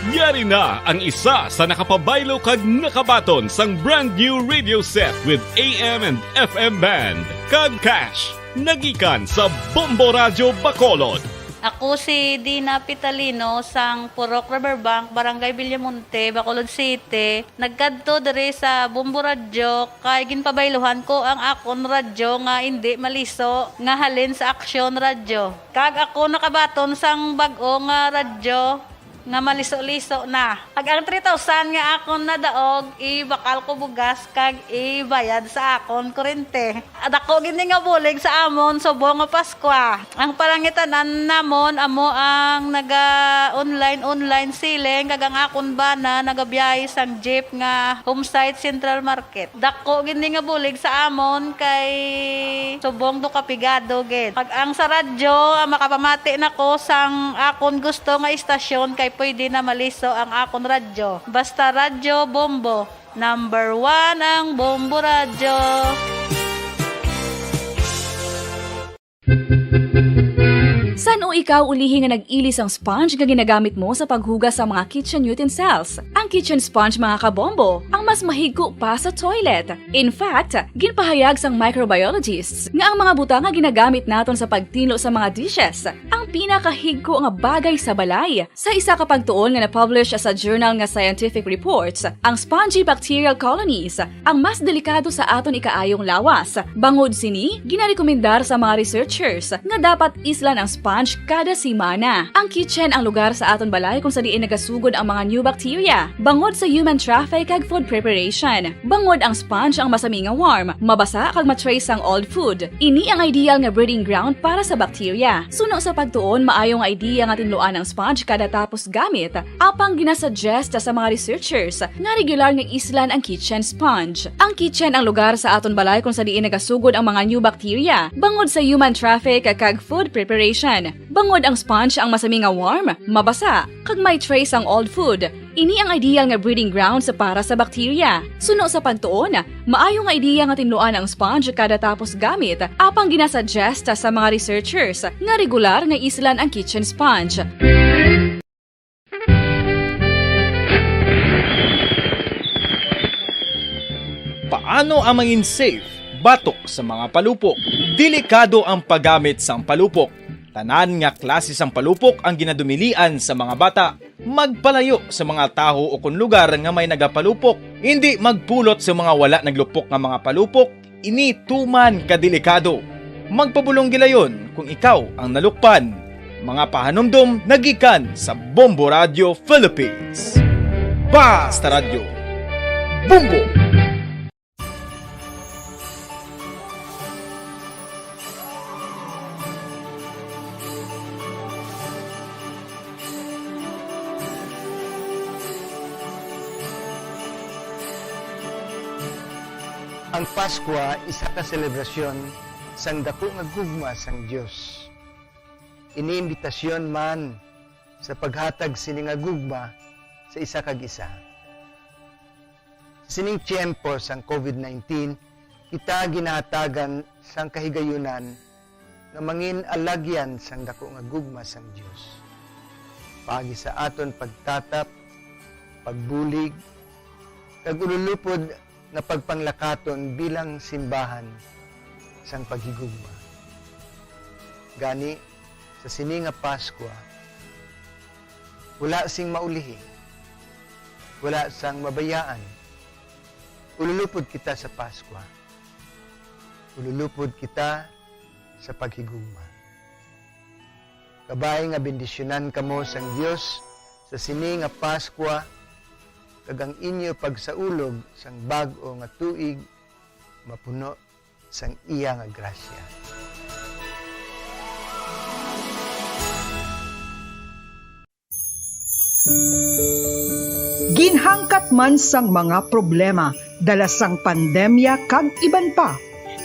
Yari na ang isa sa nakapabaylo kag nakabaton sang brand new radio set with A M and F M band kag cash, nagikan sa Bombo Radyo Bacolod. Ako si Dina Pitalino sang Purok Riverbank, Barangay Villamonte, Bacolod City. Nagkadto diri sa Bombo Radyo kay ginpabayluhan ko ang akon radyo nga indi maliso nga halin sa Aksyon Radyo. Kag ako nakabaton sang bag-o nga radyo nga maliso-liso na. Kag ang three thousand nga akon nadaog, ibakal ko bugas kag ibayad sa akon kurente. Dako gid ni nga bulig sa amon subong nga Paskwa. Ang palangitan-an namon amo ang naga-online, online selling, kag ang akon bana nagabiyahe sang jeep nga Homesite Central Market. Dako gid ni nga bulig sa amon kay subong do ka pigado gid. Kag ang sa radyo, ang makapamati na ko sang akon gusto nga istasyon kay pwede na maliso ang akon radyo. Basta Radyo Bombo, number one ang Bombo Radyo. San-o ikaw ulihi nga nag-ili sang sponge nga ginagamit mo sa paghugas sa mga kitchen utensils? Ang kitchen sponge, mga kabombo, ang mas mahigko pa sa toilet. In fact, ginpahayag sang microbiologists nga ang mga butang nga ginagamit naton sa pagtinlo sa mga dishes ang pinakahigko nga bagay sa balay. Sa isa ka pagtuon nga na-publish sa journal nga Scientific Reports, ang spongy bacterial colonies ang mas delikado sa aton ikaayong lawas. Bangod sini, ginarekomendar sa mga researchers nga dapat islan ang sponge kada semana. Ang kitchen ang lugar sa aton balay kung sa diin nagasugod ang mga new bacteria, bangod sa human traffic kag food preparation. Bangod ang sponge ang masami nga warm, mabasa kag ma-trace sang old food. Ini ang ideal nga breeding ground para sa bacteria. Suno sa pagtuon, maayo nga idea nga tinluan ang sponge kada tapos gamit. Apang ginasuggest sa mga researchers nga regular nga islan ang kitchen sponge. Ang kitchen ang lugar sa aton balay kung sa diin nagasugod ang mga new bacteria, bangod sa human traffic kag food preparation. Bangod ang sponge ang masami nga warm, mabasa, kag may trace ang old food. Ini ang ideal nga breeding grounds para sa bacteria. Suno sa pagtuon, maayo nga idea nga tinluan ang sponge kada tapos gamit, apang ginasuggest sa mga researchers nga regular nga islan ang kitchen sponge. Paano ang mangin safe batok sa mga palupok? Delikado ang paggamit sang palupok. Tanan nga klase sang palupok ang ginadumilian sa mga bata. Magpalayo sa mga taho ukon lugar nga may nagapalupok. Indi magpulot sa mga wala naglupok nga mga palupok. Ini tuman ka delikado. Magpabulong gilayon kung ikaw ang nalukpan. Mga pahanumdom nagikan sa Bombo Radio Philippines. Basta Radyo, Bombo! Ang Paskwa isa ka selebrasyon sang daku nga gugma sang Dios. Ini imbitasyon man sa paghatag sini nga gugma sa isa kag isa. Sa sining tiyempo sang COVID nineteen, kita ginahatagan sang kahigayunan nga mangin alagyan sang daku nga gugma sang Dios, paagi sa aton pagtatap, pagbulig, kag ululupod nga pagpanglakaton bilang simbahan sang paghigugma. Gani, sa sini nga Paskwa, wala sing maulihi, wala sang mabayaan. Ululupod kita sa Paskwa. Ululupod kita sa paghigugma. Kabay nga bendisyonan kamo sang Dios sa sini nga Paskwa, kag ang inyo pagsaulog sang bag-o nga tuig mapuno sang iya nga grasya. Ginhangkat man sang mga problema dala sang pandemya kag iban pa,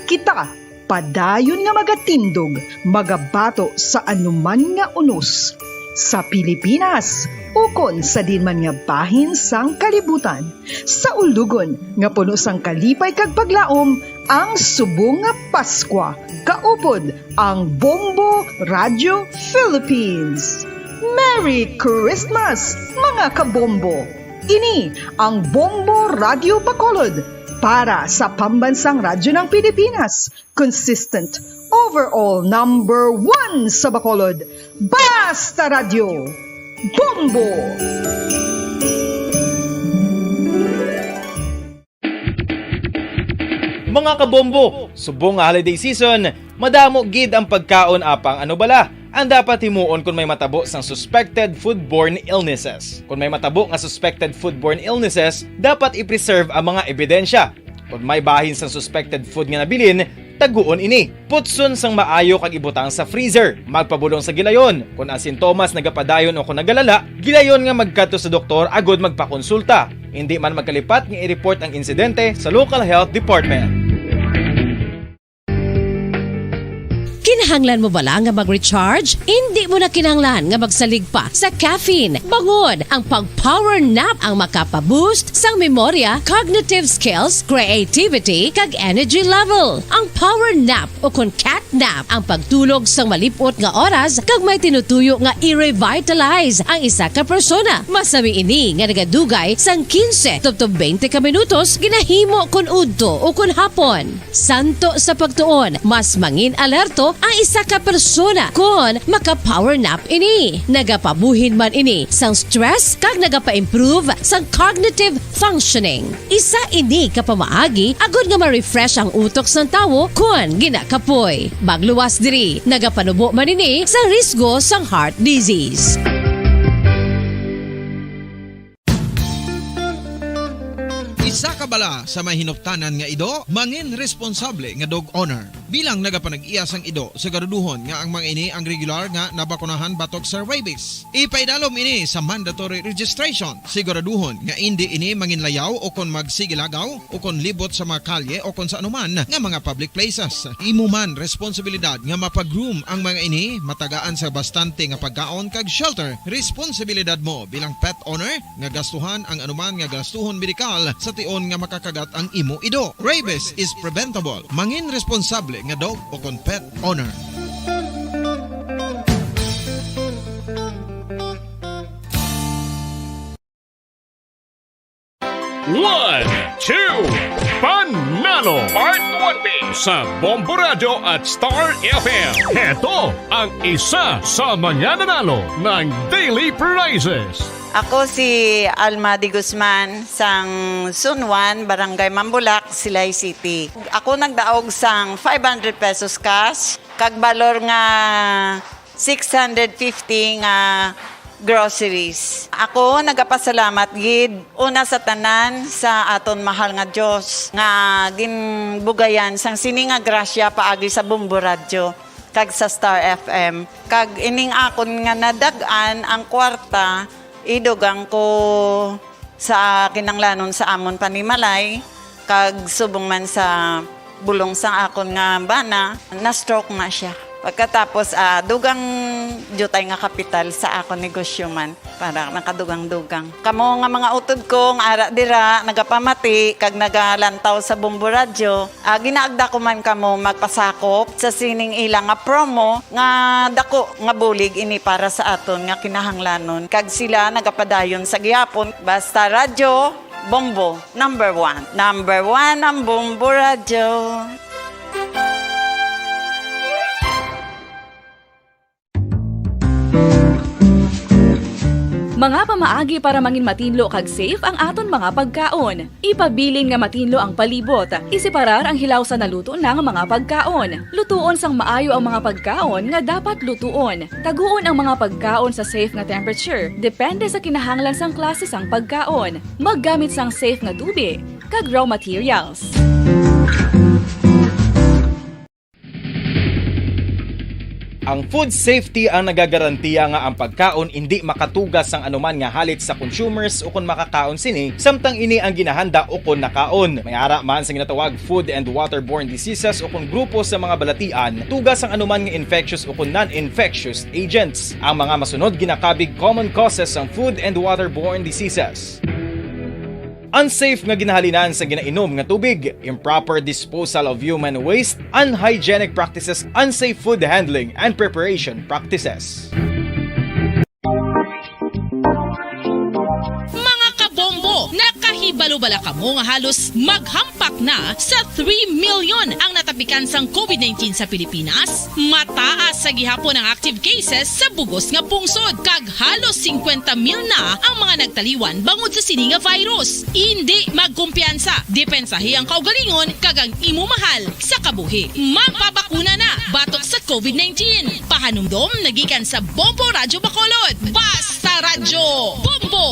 kita padayon nga magatindog, magabato sa anuman nga unos sa Pilipinas ukon sa diin man nga bahin sang kalibutan. Sa ulugon nga puno sang kalipay kag paglaom, ang subong nga Paskwa, kaupod ang Bombo Radio Philippines. Merry Christmas, mga kabombo! Ini ang Bombo Radio Bacolod para sa Pambansang Radyo ng Pilipinas, consistent, overall number one sa Bacolod. Basta Radyo, Bombo! Mga kabombo, subong nga holiday season, madamo gid ang pagkaon, apang ano bala ang dapat himuon kon may matabo sang suspected foodborne illnesses? Kon may matabo nga suspected foodborne illnesses, dapat i-preserve ang mga ebidensya. Kon may bahin sang suspected food nga nabilin, taguon ini. Putson sang maayo kag ibutang sa freezer. Magpabulong sa gilayon. Kon ang sintomas nagapadayon o kon nagalala, gilayon nga magkadto sa doktor agud magpakonsulta. Indi man magkalipat nga i-report ang insidente sa local health department. Kinahanglan mo bala nga mag-recharge? Indi mo na kinahanglan nga magsalig pa sa caffeine. Bangod ang pag-power nap ang makapa-boost sang memorya, cognitive skills, creativity, kag energy level. Ang power nap o kon cat nap ang pagtulog sang malip-ot nga oras kag may tinutuyo nga i-revitalize ang isa ka persona. Masami ini nga nagadugay sang quince tubtob twenty ka minutos ginahimo kon udto o kon hapon. Santo sa pagtuon, mas mangin-alerto ang isa ka persona kon maka-power nap ini. Nagapabuhin man ini sang stress kag nagapa-improve sang cognitive functioning. Isa ini ka pamaagi agud nga ma-refresh ang utok sang tawo kon ginakapoy. Magluwas diri, nagapanubo man ini sang risgo sang heart disease. Isa ka bala sa may hinuptanan nga ido, mangin responsable nga dog owner. Bilang nagapanag-iya sang ido, siguraduhon nga ang mga ini ang regular nga nabakunahan batok sa rabies. Ipaidalom ini sa mandatory registration. Siguraduhon nga indi ini manginlayaw o kon magsigilagaw o kon libot sa mga kalye o kon sa anuman nga mga public places. Imo man responsibilidad nga mapag-groom ang mga ini, matagaan sa bastante nga pagkaon kag shelter. Responsibilidad mo bilang pet owner nga gastuhan ang anuman nga gastuhon medikal sa tion nga makakagat ang imo ido. Rabies is preventable. Mangin responsable nga dog o kon pet owner. One, two, Panalo Part one B sa Bombo Radyo at Star F M. Heto ang isa sa mga nanalo ng daily prizes. Ako si Alma de Guzman, sang Zone one, Barangay Mambulak, Silay City. Ako nagdaog sang five hundred pesos cash, kag balor nga six hundred fifty nga groceries. Ako nagapasalamat gid una sa tanan sa aton mahal nga Dios nga ginbugayan sang sini nga grasya paagi sa Bombo Radyo kag sa Star F M. Kag ining akon nga nadag-an ang kwarta, idugang ko sa kinanglanon sa amon panimalay, kag subong man sa bulong sang akon nga bana, na-stroke na sia. Pagkatapos, ah, dugang diutay nga kapital sa akon negosyo man, para nakadugang-dugang. Kamo nga mga utod ko nga ara dira, nagapamati kag nagalantaw sa Bombo Radyo, ah, ginaagda ko man kamo magpasakop sa sining ila nga promo nga dako nga bulig ini para sa aton nga kinahanglanon. Kag sila nagapadayon sa gihapon. Basta Radyo Bombo, number one. Number one ang Bombo Radyo. Mga pamaagi para mangin matinlo kag safe ang aton mga pagkaon. Ipabilin nga matinlo ang palibot. Iseparar ang hilaw sa naluto na nga mga pagkaon. Lutuon sang maayo ang mga pagkaon nga dapat lutuon. Taguon ang mga pagkaon sa safe nga temperature, depende sa kinahanglan sang klase sang pagkaon. Maggamit sang safe nga tubi kag raw materials. Ang food safety ang nagagarantiya nga ang pagkaon indi makatuga sang anuman nga halit sa consumers ukon makakaon sini, samtang ini ang ginahanda ukon nakaon. May ara man sa ginatawag food and waterborne diseases ukon grupo sa mga balatian, tuga sang anuman nga infectious ukon non-infectious agents. Ang mga masunod ginakabig common causes sang food and waterborne diseases. Unsafe nga ginahalinan sa ginainom nga tubig, improper disposal of human waste, unhygienic practices, unsafe food handling and preparation practices. Mga kabombo, nakahibalo bala kamo nga halos maghampak na sa three million ang natapikan sang covid nineteen sa Pilipinas? Mataas sa gihapon ang active cases sa bugos nga pungsod, kag halos singkwenta mil na ang mga nagtaliwan bangod sa sini nga virus. Indi magkumpiyansa, depensahi ang kaugalingon kag ang imo mahal sa kabuhi. Magpabakuna na batok sa covid nineteen. Pahanumdom nagikan sa Bombo Radyo Bacolod. Basta Radyo Bombo!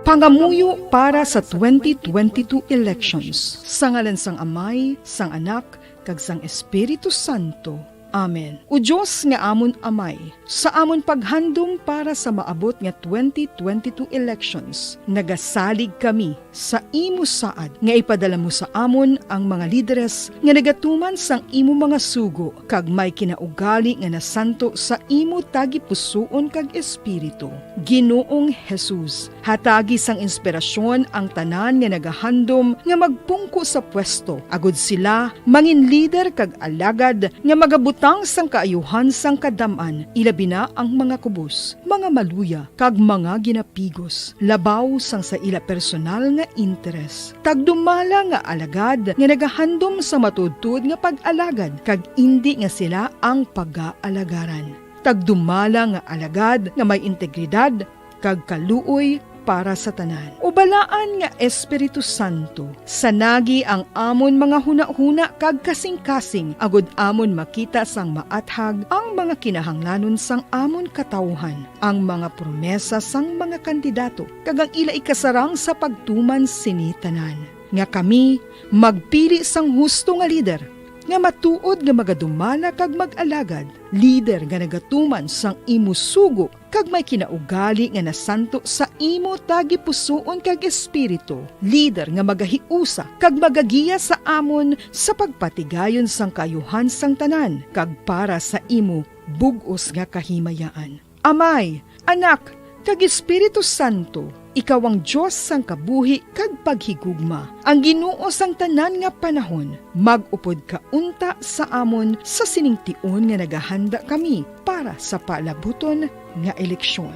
Pangamuyo para sa twenty twenty-two elections. Sa ngalan sang Amay, sang Anak, kag sang Espiritu Santo. Amen. O Dios nga amon Amay, sa amon paghandom para sa maabot nga twenty twenty-two elections, nagasalig kami sa imo saad nga ipadala mo sa amon ang mga lideres nga nagatuman sang imo mga sugo kag may kinaugali nga nasanto sa imo tagipusoon kag espiritu. Ginoong Jesus, hatagi sang inspirasyon ang tanan nga nagahandom nga magpungko sa pwesto, agod sila mangin lider kag alagad nga magabutang sang kaayuhan sang kadam-an, ilabi na ang mga kubos, mga maluya, kag mga ginapigos, labaw sang sa ila personal nga interes. Tagdumala nga alagad nga nagahandom sa matuodtuod nga pag-alagad, kag indi nga sila ang pagaalagaran. Tagdumala nga alagad nga may integridad kag kaluoy para sa tanan. O Balaan nga Espiritu Santo, sanagi ang amon mga hunahuna kag kasingkasing, agod amon makita sang maathag ang mga kinahanglanon sang amon katawuhan, ang mga promesa sang mga kandidato, kag ang ila ikasarang sa pagtuman sini tanan, nga kami magpili sang husto nga lider, nga matuod nga magadumala kag mag-alagad, lider nga nagatuman sang imo sugo kag may kinaugali nga nasanto sa imo tagipusoon kag espiritu, lider nga magahiusa kag magagiya sa amon sa pagpatigayon sang kaayuhan sang tanan kag para sa imo bug-os nga kahimayaan. Amay, Anak, kag Espiritu Santo, ikaw ang Dios sang kabuhi kag paghigugma, ang Ginoo sang tanan nga panahon. Mag-upod ka unta sa amon sa sining tion nga nagahanda kami para sa palabuton nga eleksyon.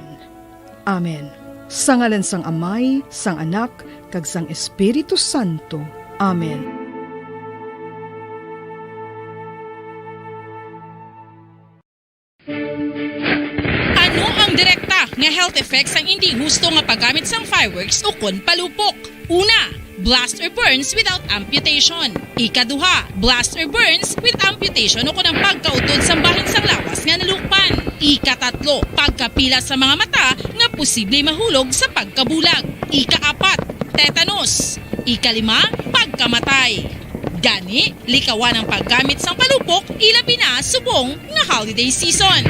Amen. Sa ngalan sang Amay, sang Anak, kag sang Espiritu Santo. Amen. Ano ang direkta nga health effects sang indi husto nga paggamit sang fireworks ukon palupok? Una, blast or burns without amputation. Ikaduha, blast or burns with amputation ukon ang pagkautod sang bahin sang lawas nga nalukpan. Ikatatlo, pagkapila sa mga mata nga posible mahulog sa pagkabulag. Ikaapat, tetanus. Ikalima, pagkamatay. Gani, likawan ang paggamit sang palupok, ilabi na subong nga holiday season.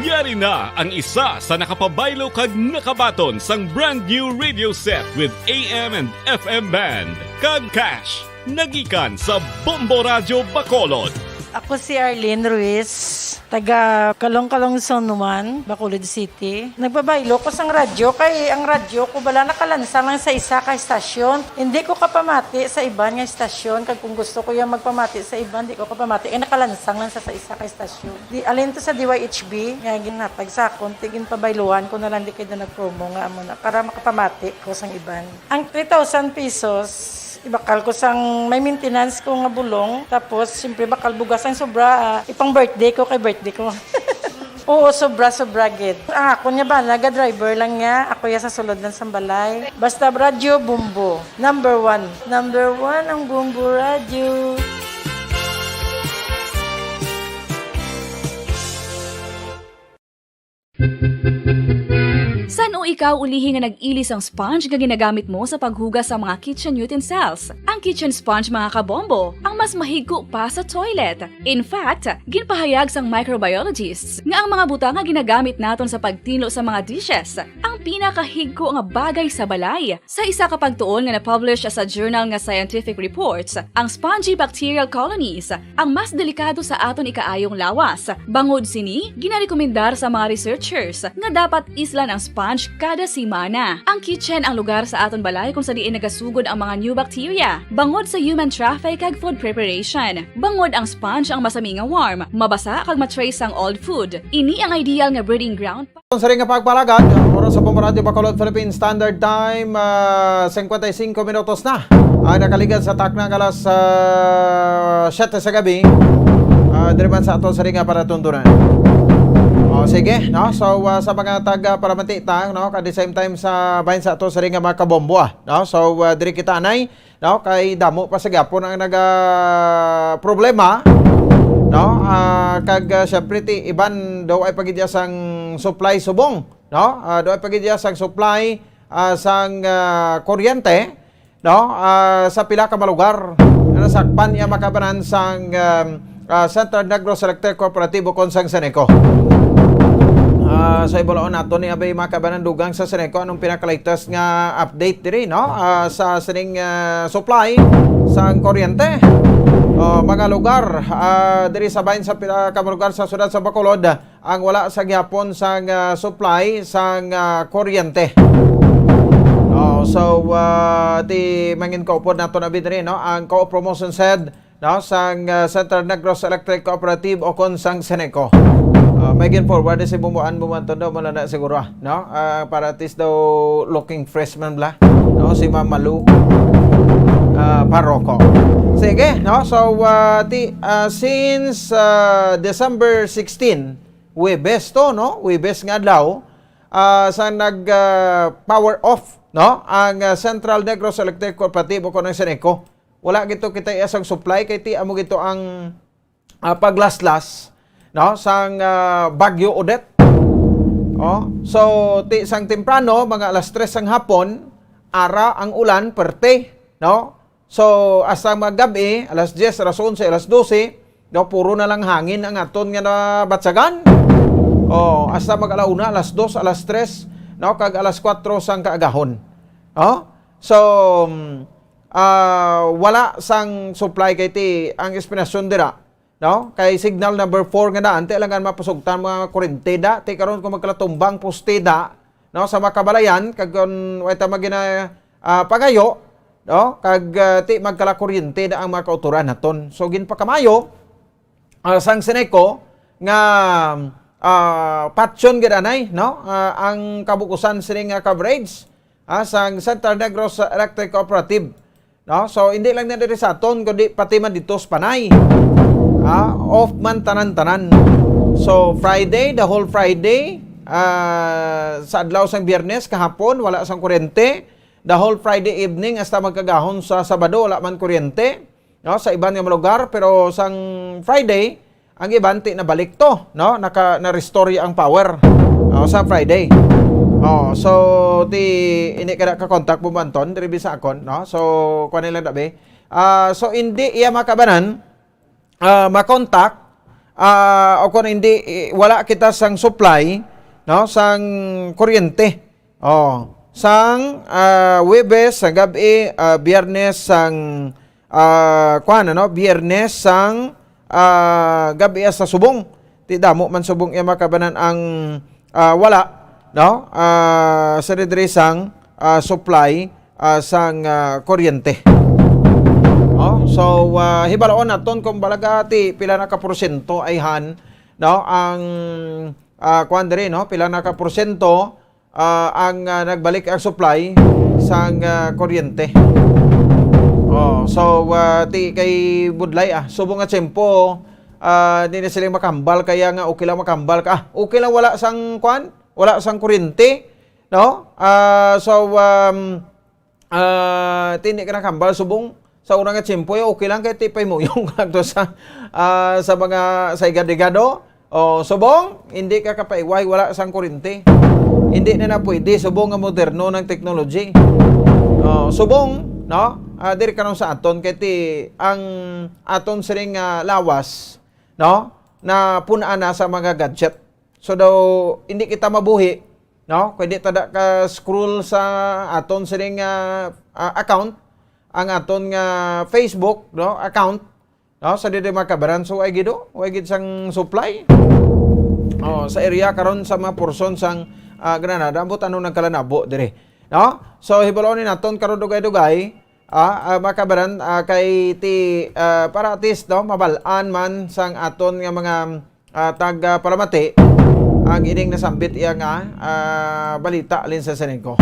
Yari na ang isa sa nakapabaylo kag nakabaton sang brand new radio set with A M and F M band kag cash nga gikan sa Bombo Radyo Bacolod. Ako si Arlene Ruiz, taga Calong-Calong Zone one, Bacolod City. Nagpabaylo ko sang radyo kay ang radyo ko bala nakalansang lang sa isa ka estasyon. Hindi ko kapamati sa iban nga estasyon, kag kung gusto ko yung magpamati sa iban, di ko kapamati, kay nakalansang lang sa, sa isa ka estasyon. Di, alin to sa D Y H B nga ginhatag sa akon, ti ginpabayluhan ko na lang, di kay na nag-promo nga amo na, para makapamati ko sang iban. Ang three thousand pesos, ibakal ko sang may maintenance ko nga bulong. Tapos, siyempre, bakal bugas ang sobra, ah, ipang birthday ko kay birthday ko. Oo, sobra-sobra gid. Ang ako niya ba, naga-driver lang niya. Ako ya sa sulod lang sa balay. Basta radyo, Bombo. Number one. Number one ang Bombo Radyo. San-o ikaw ulihi nga nag-ili sang sponge nga ginagamit mo sa paghugas sa mga kitchen utensils? Ang kitchen sponge, mga kabombo, ang mas mahigko pa sa toilet. In fact, ginpahayag sang microbiologists nga ang mga butang nga ginagamit naton sa pagtinlo sa mga dishes ang pinakahigko nga bagay sa balay. Sa isa ka pagtuon nga na-publish sa journal nga Scientific Reports, ang spongy bacterial colonies ang mas delikado sa aton ikaayong lawas. Bangod sini, ginarekomendar sa mga researchers nga dapat islan ang sponge kada semana. Ang kitchen ang lugar sa aton balay kung sa diin nagasugod ang mga new bacteria, bangod sa human traffic kag food preparation. Bangod ang sponge ang masami nga warm, mabasa kag ma-trace sang old food. Ini ang ideal nga breeding ground. Sa ring nga pagpalagad, oras sa Bombo Radyo Bacolod, Philippine Standard Time, ah, singkwenta y singko minutos na ang nakaligad sa takna nga alas ah, siyete sa gabi. Ah, diri man sa ato sa ring nga palatuntunan. O, sige, no? So, ah, sa mga taga Paramantita, no, at the same time sa bahin sa ato sa ring nga mga kabombo, ah, no? So, ah, diri kita anay, no, kay damo pa sa gyapon ang naga problema, no? Ah, kag ah, syempre ti iban daw ay pagidya sang supply subong, no? Ah, daw ay pagidya sang supply ah, sang ah, kuryente, no? Ah, sa pila ka mga lugar nga nasakpan iya makabanan sang um, ah, Central Negros Electric Cooperativo kon sang Seneco. Ah, sa ibulaon nato ni abay makabanan dugang sa Seneco anong pinaka-latest nga update diri, no? Ah, sa sining ah, supply sang kuryente. Oh, mga lugar ah, diri sa bahin sa pila ka mga lugar sa siyudad sa Bacolod ang wala sa gihapon sang ah, supply sang ah, kuryente. Oh, so ah, ti mangin kaupod nato na bidri, no? Ang co-promotion said, no, sang ah, Central Negros Electric Cooperative o kon sang Seneco. Ah, may gin forward si Bumuan Bumuan Tondo mo na siguro, ah, no? Ah, para at least daw looking fresh man bla, no? Si Mama Lu ah, Paroko. Sige, no? So ah, ti ah, since ah, December sixteen, Huwebes to, no? Huwebes nga adlaw, ah, sa nag ah, power off, no? Ang ah, Central Negros Electric Cooperativo ko ng Seneco. Wala gito kita iya sang supply kay ti amo gito ang ah, paglaslas, no, sang ah, Bagyo Odette. Oh, so ti sang temprano mga alas tres sang hapon, ara ang ulan perte, no? So hasta magab-i, alas diyes, alas onse, alas dose, no, puro na lang hangin ang aton nga nabatsagan. Oh, hasta mag-alauna, alas dos, alas tres, no, kag alas kuwatro sang kaagahon. Oh? So mm, ah, wala sang supply kay ti ang esplanasyon dira, no? Kay signal number four nga daan, ti alangan mapasugtan mga kurente da, ti karon kung magkalatumbang poste da, no, sa makabalayan, kag kun way ta magina ah, pangayo, no, kag ah, ti magkalakuryente da ang mga kauturan naton. So ginpakamayo ah, sang Seneco nga ah, patyon gid anay, no, ah, ang kabukusan sini nga coverage ah, sang Central Negros Electric Cooperative. No? So, hindi lang na diri sa aton, kundi pati man dito sa Panay. Ah, off man tanan-tanan. So, Friday, the whole Friday, ah, sa adlaw sang Biyernes, kahapon, wala sang kuryente. The whole Friday evening, hasta magkagahon sa Sabado, wala man kuryente. No? Sa iban nga mga lugar, pero sang Friday, ang iban ti nabalik to, no? Naka, na-restore ang power, no, sa Friday. Oh, so ti ini kada ka contact mo Anton diri sa akon, no? So kuan nila dabi. Ah, so hindi iya makabanan ah, makontak ah, o kung hindi eh, wala kita sang supply, no, sang kuryente. Oh, sang ah, Huwebes sa gabi, ah, Biyernes sang ah, kuan ano, Biyernes sang ah, gabi sa subong. Ti damo man subong iya makabanan ang ah, wala, no? Ah, sa diri sang ah, supply ah, sang ah, kuryente. Oh, so ah, hibaloon naton kung balaga ti pila na ka porsyento ayhan, no? Ang ah, kuan diri, no? Pila na ka porsyento ah, ang ah, nagbalik ang supply sang ah, kuryente. Oh, so ah, ti kay budlay ah, subong nga tiyempo Ah, di na sila makahambal, kaya nga okay lang makahambal ka. Ah, okay lang wala sang kwan, wala sang kuryente, no? Ah, so, um, ah, ti hindi ka nakahambal subong sa una nga tiyempo, eh, okay lang kay ti pahimuyong lang to sa, ah, sa mga sa higad-higado. Oh, subong, hindi ka kapaiway, wala sang kuryente. Hindi na na pwede, subong nga moderno ng technology. Oh, subong, no? Ah, diri karon sa aton kay ti ang aton siring nga lawas, no? Na pun-an na sa mga gadget. So daw hindi kita mabuhi, no? Kung hindi ta da ka scroll sa aton siring nga, ah, account, ang aton nga Facebook, no, account, no, sa diri mga kabaran. So, ay gido, way gid sang supply. Oh, sa area karon sa mga portion sang, ah, Granada, ambot ano nagkalanabo diri, no? So, hibaluon ni naton karon dugay-dugay, ah, ah, mga kabaran, ah, kay ti, ah, para at least, no, mabal-an man sang aton nga mga, ah, tag, ah, palamati ang ining nasambit iya nga, ah, balita alin sa Seneco.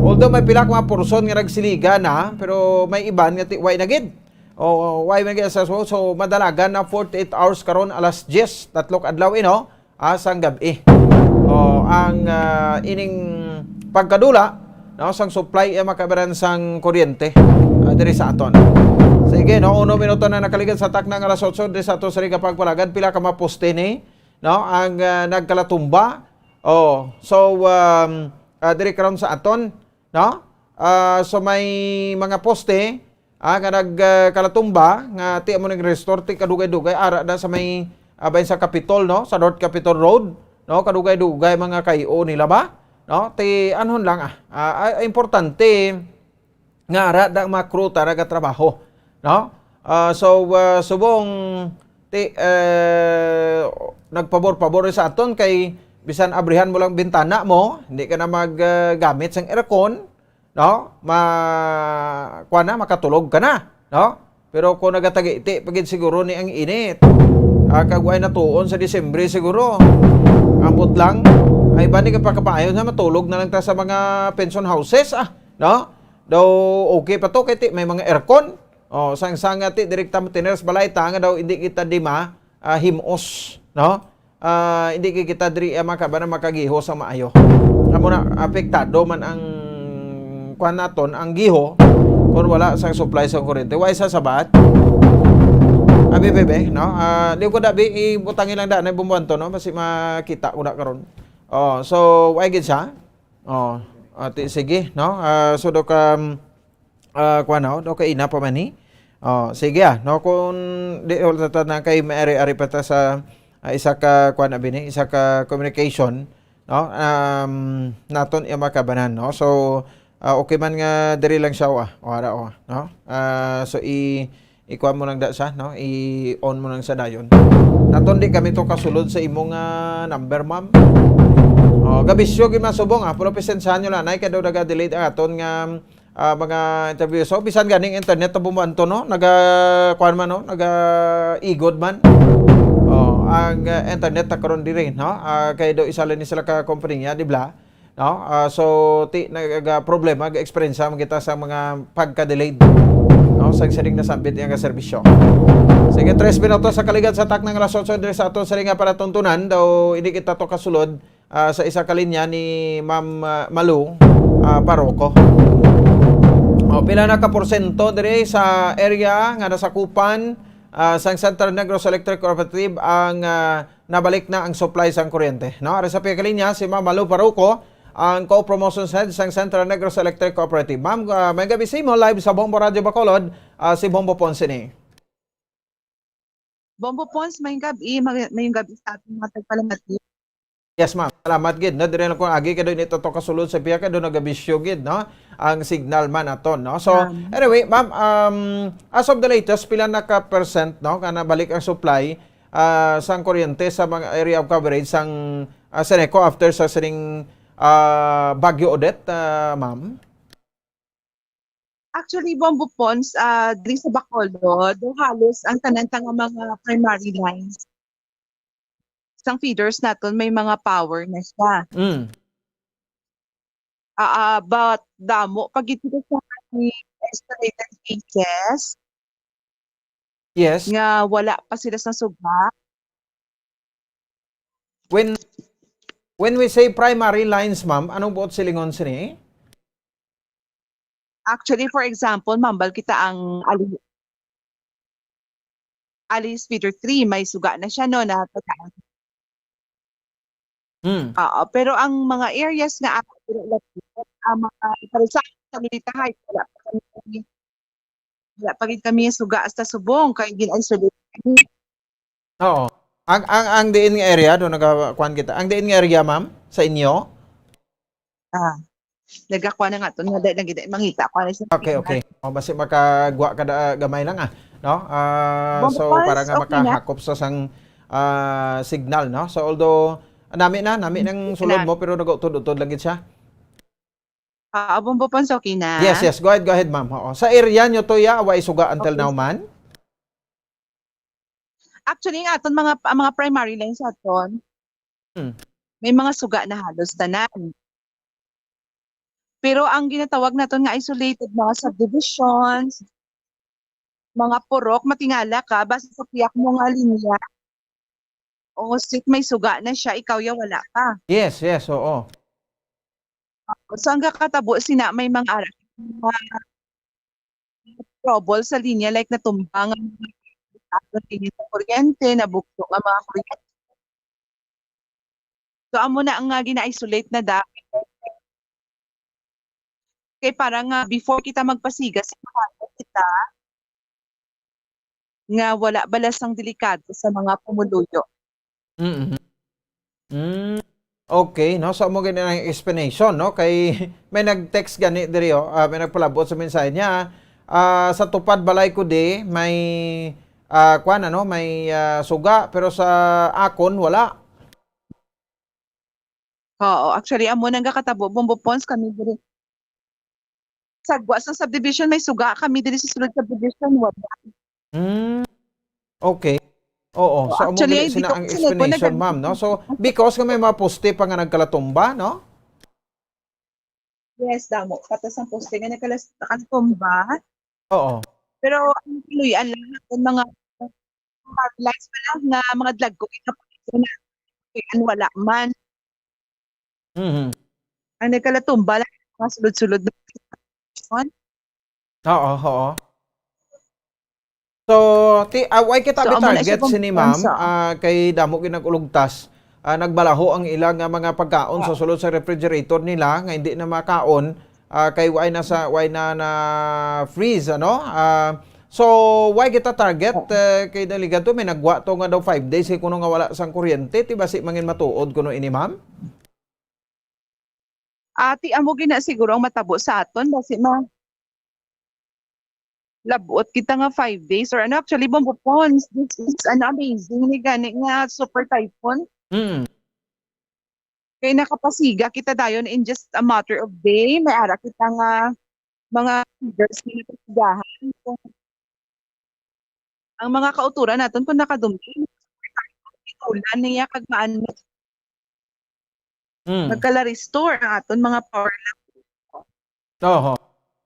Although may pila ka mga portion nga nagsiligan na, pero may iban nga ti-, way na gid. O, way na gid sa so, so madalagan na forty-eight hours karon, alas diyes, tatlo ka adlaw, ino, ah, sang gab-i. O, ang, ah, ining pagkadula, no, sang supply, eh, makabaran sang kuryente, ah, diri sa aton. Sige, no, uno minuto na nakaligad sa takna nga alas otso diri sa ato sa Riga Pagpalagan. Pila ka mga poste ni, no, ang, ah, nagkalatumba. Oh, so, um, ah, diri karon sa aton, no? Ah, so may mga poste, ah, nga nag, ah, kalatumba nga ti amo nag-restore ti kadugay-dugay ara na sa may, ah, bahin sa Capitol, no, sa North Capitol Road, no, kadugay-dugay mga kayo nila ba, no, ti anhon lang, ah, ah, ah, importante nga ara da ang mga crew ta nagatrabaho, no. Ah, so, ah, subong ti, eh, nagpabor-pabor sa aton kay bisan abrihan mo lang bintana mo, hindi ka na mag, ah, gamit sang aircon, no? Ma-, kuwan na, makatulog ka na, no? Pero kung nagatagiti pa gid siguro ni ang init, ah, kag way natuon sa Disyembre siguro, ambot lang, ay ba ni kapakapaayon na matulog na lang ta sa mga pension houses, ah, no? Daw okay pa to, kay ti, may mga aircon. Oh, sang, sang nga ti, direkta mo tiner sa balay ta, nga daw hindi kita di ma, ah, himos, no? Ah, hindi kay kita diri, ah, makaba na makagiho sa maayo. Amo na, apektado man ang kuan naton, ang giho, kung wala sa supply sa kuryente. Wa isa sabat. Abi, bebe, no? Ah, di ko dabi, ibutangi lang daan, bumbuan to, no? Basi makita ko na karon. Oh, so, wa gid siya. Oh, ati, sige, no? Ah, so, do ka, ah, kuwan, no? Do ka ina pa man ni. Oh, sige, ah, no? Kung di, wala ta na kay may ari-ari pa ta sa, ah, isa ka, kuwan, abi ni, isa ka communication, no? Um, naton iya makabanan, no? So, ah, okay man nga diri lang siya, ah, o ara, o, no? Ah, so, i-, ikuan mo lang da sa, no? I-on mo lang sa dayon. Naton di kami to kasulod sa imong, ah, number, ma'am. Oh, gabisyo gid masubong, ah, pero pasensyahan nyo lang, nay, kay daw naga-delete ang aton nga, ah, mga interview. So, bisan ganing internet na bumuan to, no? Naga, kuan man, no? Naga-igod man. Oh, ang, ah, internet ta karon diri, no? Ah, kay do isa lang ni sila ka kompanya, di ba? No? Ah, so, ti, nag-, problema, nag-eksperyensya man kita sa mga pagka-delayed, no? Sa sining nasambit nga serbisyo. Sige, tres minutos sa kaligad sa taknang alas otso diri sa ato sa nga palatuntunan, daw hindi kita to kasulod, ah, sa isa ka linya ni Ma'am, ah, Malu, ah, Paroko. O, pila na ka porsyento diri sa area nga nasakupan, ah, sang Central Negros Electric Cooperative ang, ah, nabalik na ang supply sang kuryente, no? Ari sa pihak linya si Ma'am Malu Paruco, ang co-promotions head sang Central Negros Electric Cooperative. Ma'am, ah, may gabi sa imo, live sa Bombo Radio Bacolod, ah, si Bombo Ponce ni. Bombo Ponce, may gabi, may, may gabi sa ating mga tagpalamati. Yes, ma'am. Salamat gid, no? Dire na kung agi kay do ini to kasulod sa pihak kay do nagabisyo gid, no? Ang signal man aton, no? So, anyway, ma'am, um, as of the latest, pila na ka percent, no? Nga nabalik ang supply, ah, sang kuryente sa mga area of coverage sang, ah, Seneco after sa sining, ah, Bagyo Odette, ah, ma'am? Actually, Bombo Ponce, ah, diri sa Bacolod, halos ang tanan ta nga mga primary lines sang feeders naton may mga power na siya. Mm. Ah, ah, but damo pa gid kita sa escalated cases. Yes. Nga wala pa sila sa suga. When, when we say primary lines, ma'am, anong buot silingon sini? Actually, for example, ma'am, bal kita ang ali-, Alice Feeder three, may suga na siya, no, na tagaan. Hmm. Oo, pero ang mga areas nga ako, pero wala, ang mga, para sa, sa Lolita Heights, wala pa kami, wala pa gid kami suga hasta subong, kay gin-isolate kami. Oo. Ang, ang, ang diin nga area, do nagakuan kita. Ang diin nga area, ma'am, sa inyo? Ah, nagakuan na nga to, nga dahil lang gid mangita ko ano siya. Okay, okay. O, basi makagwa ka da, gamay lang, ah, no? Ah, Bumbo so, Pons, para nga okay na. Makahakop sa sang, ah, signal, no? So, although, nami na, nami Okay nang sulod na. Mo, pero nag-utod-utod lang gid siya. Ah, Bumbo Pons, okay na? Yes, yes. Go ahead, go ahead, ma'am. Oo. Sa area nyo to, ya, wa isuga until Okay. Now, man? Actually, nga aton mga, ang mga primary lines aton, Hmm. may mga suga na halos tanan. Pero ang ginatawag naton nga isolated mga subdivisions, mga purok, matingala ka, basta sa kuyak mo nga linya, o sit may suga na siya, ikaw ya wala pa. Yes, yes, oo. So, ang kakatabo, sina may mga ara-, mga trouble sa linya, like natumba nga mga linya sa kuryente, nabugto nga mga kuryente. So, amo na ang, ah, gina-isolate na dami. Kay para nga before kita magpasiga, sigurado kita nga wala bala sang delikado sa mga pumuluyo. Mm-hmm. Mm. Okay, no? So, amo gani ang explanation, no? Kay may nag-text gani diri, oh. Ah, may nagpalabot sa mensahe niya, ah, sa Tupad Balay ko di, may, ah, kwan, ano, may, ah, suga, pero sa akon, wala. Oo, actually, amo nang gakatabo, Bumbo Pons, kami diri. Sa gwa sa subdivision, may suga, kami diri sa sulod subdivision, wala. Hmm. Okay. Oo. So, amo actually, gani sina ang explanation, ma'am, no? So, because nga may mga poste pa nga nagkalatumba, no? Yes, damo. Patas ang poste nga nagkalas-, nagkalatumba. Oo. Pero ang kaluy-an lang naton mga, mga realize pa lang nga mga dlagko, na wala man. Mhm. Ang nagkalatumba lang, mga sulod-sulod na. Oo, oo. So, ti-, ah, why kita So, amo na siya target sini, ma'am? Ah, kay damo gid nag-ulugtas. Ah, nagbalaho ang ila nga mga pagkaon sa sulod sa refrigerator nila nga hindi na makaon, ah, kay why na sa, why na na freeze, ano? Ah, so, why kita target? Eh, kay delikado, may nagwa to nga daw five days, eh, kuno nga wala sang kuryente. Ti basi mangin matuod kuno ini, ma'am? Ati, amo gina siguro ang matabo sa aton, basi ma-, labot kita nga five days or ano. Actually, Bumbo Pons, this is, ano, amazing ni gani nga super typhoon. Mm. Kay nakapasiga kita dayon in just a matter of day. May ara kita nga mga leaders nga napasigahan. So, ang mga kauturan naton kung nakadumdum, ulan niya kag maan Mm. Nagkala-restore ang aton mga power line. Oho.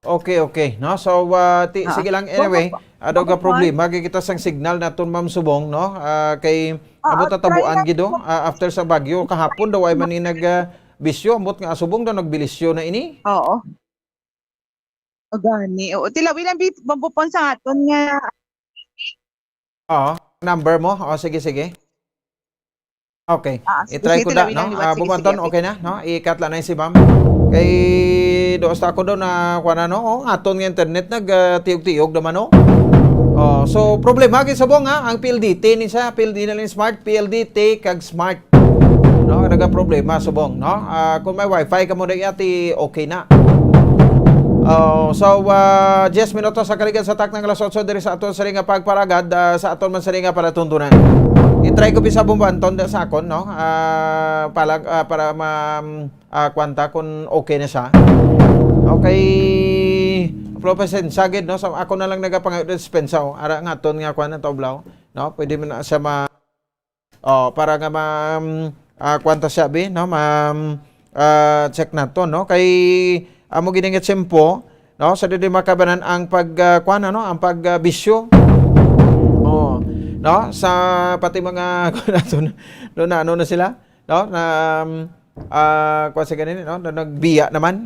Okay, okay, no? So, ah, ti-, Oo. Sige lang. Anyway, ado ka problema, kay kita sang signal naton, Ma'am Subong, no? Ah, kay amo tatabuan gid, ah, after sa bagyo, kahapon daw ay man ni nag, ah, bisyo, ambot nga subong daw nagbilisyo na ini. Oo. O, gani. Oo, tilawi lang, bi-, Bumbo Pons, sa aton nga. Oo, number mo? O, sige, sige. Okay. Ah, sige, i-try ko da, tilawi lang, no? Liwat. Ah, sige, Bumbo Anton, sige, okay na, no? I-cut lang na si ma'am. Kay, do, hasta ako daw na, kuha na, no? O, aton nga internet, nag, ah, tiyog-tiyog naman, no? O, so, problema, kay subong, ha? Ang P L D T ni sa, P L D na lang smart, P L D T kag smart. No, nagaproblema subong, no? Ah, kung may wifi ka mo na iyati, okay na. Oh, so, ah, diyes minutos sa kaligad sa takna nga alas otso diri sa aton sini nga pagparagad, ah, sa aton man sini nga palatundunan. I-try ko bisa bumbanton da sa akon, no? Ah, palag-, ah, para ma-, ah, kwanta kung okay na siya. Okay. Pero pasensya gid, no? So, ako na lang nagapangayo dispensa, oh. Ara nga aton nga kwan ang taublaw, no? Pwede man na siya ma- Oh, para nga ma-, ah, kuwan ta siya, bi, no? Ma-, ah, check nato, no? Kay amo gid nga tiyempo, no? Sa dili makabanan ang pag, ah, kuwan, ano? Ang pag, ah, bisyo. O, no? Sa pati mga, kung ano, no, na ano na sila, no? Na, um, ah, kuwan sa ganini, no? Na nagbiya naman.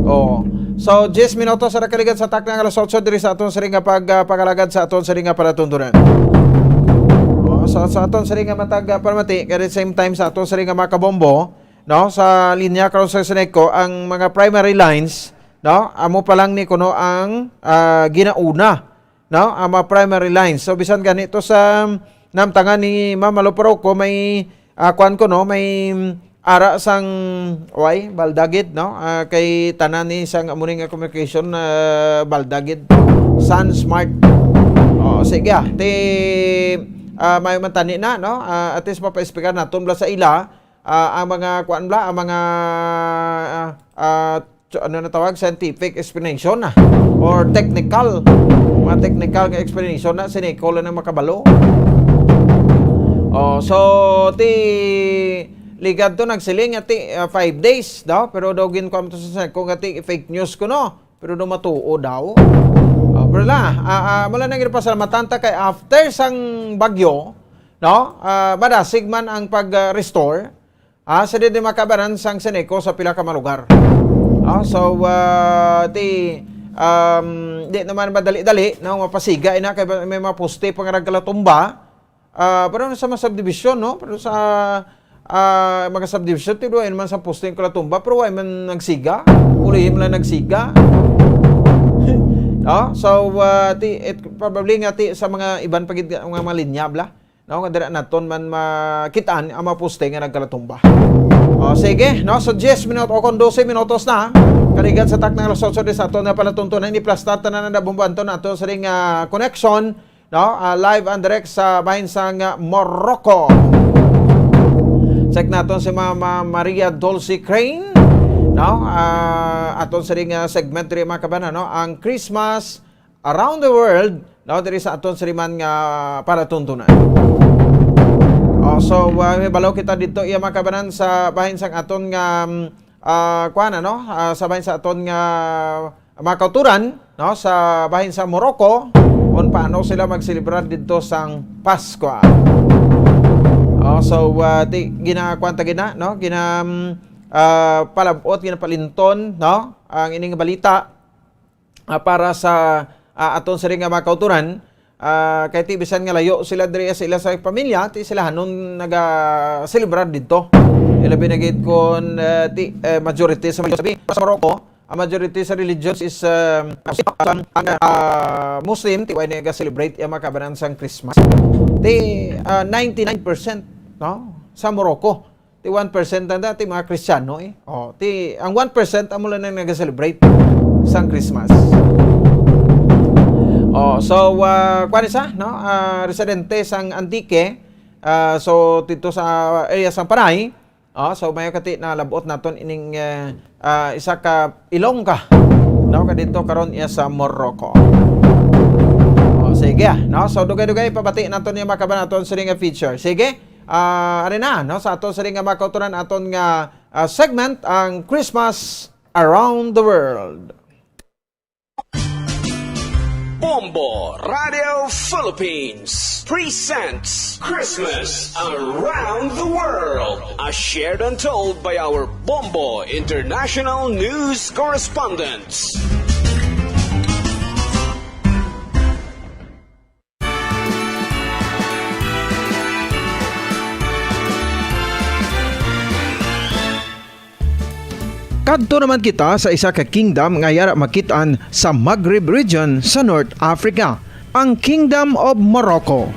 Oo. So, diyes minutos sa nakaligad sa takna nga alas otso diri sa aton siring nga pag, ah, pangalagad sa aton siring nga palatuntunan. Oh, so, sa aton siring nga matag, ah, palamati, at the same time sa aton siring nga mga kabombo, no? Sa linya karon sa Seneco, ang mga primary lines, no? Amo pa lang ni kuno ang, ah, ginauna, no? Ang mga primary lines. So, bisan gani to sa namtangan ni Ma'am Malupro ko, may, ah, kuwan ko, no? May, mm, ara sang, way, baldagid, no? Ah, kay tanan ni sang amo ni nga communication, ah, baldagid. Sun Smart. Oh, sige, ah. Ti, ah, may mantani na, no? Ah, at least mapa-explicar naton bala sa ila, ah, ang mga, kuan bala, ang mga, ah, ah, tso-, ano na tawag, scientific explanation na, or technical, mga technical nga explanation na, Seneco lang ang makabalo. Oh, so, ti, ligad to nagsiling nga ti, ah, five days daw, pero daw ginkuha mo to sa Seneco nga ti fake news ko, no? Pero daw matuo daw. Oh, pero la, ah, ah, mula nang ginapasalamatan ta kay after sang bagyo, no? Ah, madasig man ang pag, ah, restore. Ah, sa di makabaran sang Seneco sa pila ka mga lugar. Ah, so, ah, ti, um, di naman madali-dali, no? Mapasiga ina kay may mga poste pa nga nagkalatumba. Ah, pero sa mga subdivision, no? Pero sa, ah, mga subdivision, ti duwa naman sa poste ang kalatumba, pero wala man nagsiga. Ulihi man lang nagsiga. No? So, ah, ti, it, probably nga ti sa mga iban pa gid nga mga linya, bla. No, nga dira naton man makitaan ang mga poste nga nagkalatumba. O, sige, no? So, diyes minuto o kung dose minutos na, kaligat sa taknang alas otso di sa aton nga palatuntunan, iplastar tanan ang nabumbanton nato sa ring, ah, connection, no? Ah, live and direct sa bahin sang, ah, Morocco. Check naton si Mama Maria Dulce Crane, no? Ah, aton sa ring, ah, segment diri, mga kabanan, no? Ang Christmas around the world, no, diri sa aton siriman nga palatuntunan. Oh, so, uh, may balaw kita dito, iya mga kabanan sa bahin sang aton nga, um, ah, kuwan, ano, ah, sa bahin sa aton nga mga kauturan, no, sa bahin sa Morocco, kung paano sila magselebrar dito sang Pasko. Oh, so, uh, ti, ginakuwan ta gina, no, gina, um, ah, palabot, ginapalinton, no, ang ining balita ah, para sa, ah, aton siring nga mga kauturan, ah, kay ti bisan nga layo sila diri sa ila sa pamilya, ti sila hanon naga-celebrar didto. Ilabi na gid kon, ah, ti, eh, majority sa, sabi, sa Morocco, ang majority sa religions is, um, ang, ah, Muslim, ti way naga-celebrate ang mga kabanan sang Christmas. Ti, ah, ninety-nine percent, no, sa Morocco. Ti one percent na dati mga Kristiyano, eh. Oh, ti, ang one percent amo lang nang nag-celebrate sang Christmas. Oh, so, ah, kuwan isa, no? Ah, residente sang Antique. Ah, so, dito sa area sang Panay. Oh, so, may kati na labot naton ining, eh, ah, isa ka Ilongga, no? Kadito karon iya sa Morocco. Oh, sige, ah, no? So, dugay-dugay, pabati naton yung mga kabanan naton sa nga feature. Sige, ah, ari na, no? Sa aton sa nga mga kauturan, aton nga, ah, segment, ang Christmas Around the World. Bombo Radio Philippines presents Christmas Around the World, a shared untold by our Bombo International News correspondents. Kadto naman kita sa isa ka kingdom nga yara makit-an sa Maghreb region sa North Africa, ang Kingdom of Morocco.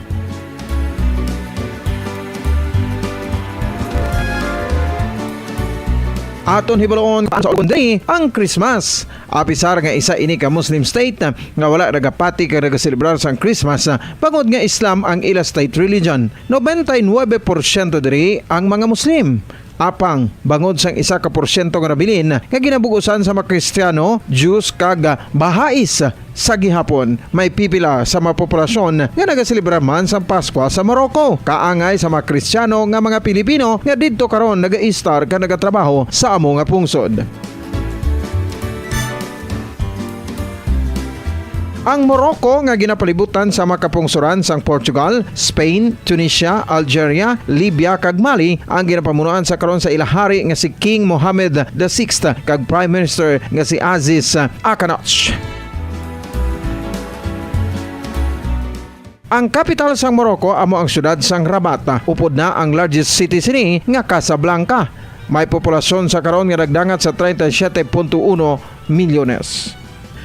Aton hibaluon kung sa ulgon diri ang Christmas. Apisar nga isa ini ka Muslim state nga wala nagapati kag nagaselebrar sang Christmas, bangod nga Islam ang ila state religion, noventa y nueve porsyento diri ang mga Muslim. Apang, bangod sang isa ka porsyento nga nabilin nga ginabug-usan sa mga Kristiyano, Jews, kag Baha'is, sa gihapon, may pipila sa mga populasyon nga nagaselebrar man sang Paskwa sa Morocco, kaangay sa mga Kristiyano nga mga Pilipino nga didto karon nagaistar kag nagatrabaho sa amo nga pungsod. Ang Morocco nga ginapalibutan sa mga kapungsoran sang Portugal, Spain, Tunisia, Algeria, Libya, kag Mali ang ginapamunuan sa karon sa ila hari nga si King Mohammed the sixth kag Prime Minister nga si Aziz Akhannouch. Ang kapital sang Morocco amo ang siyudad sang Rabat, upod na ang largest city sini nga Casablanca. May populasyon sa karon nga nagdangat sa treinta y siete punto uno milyones.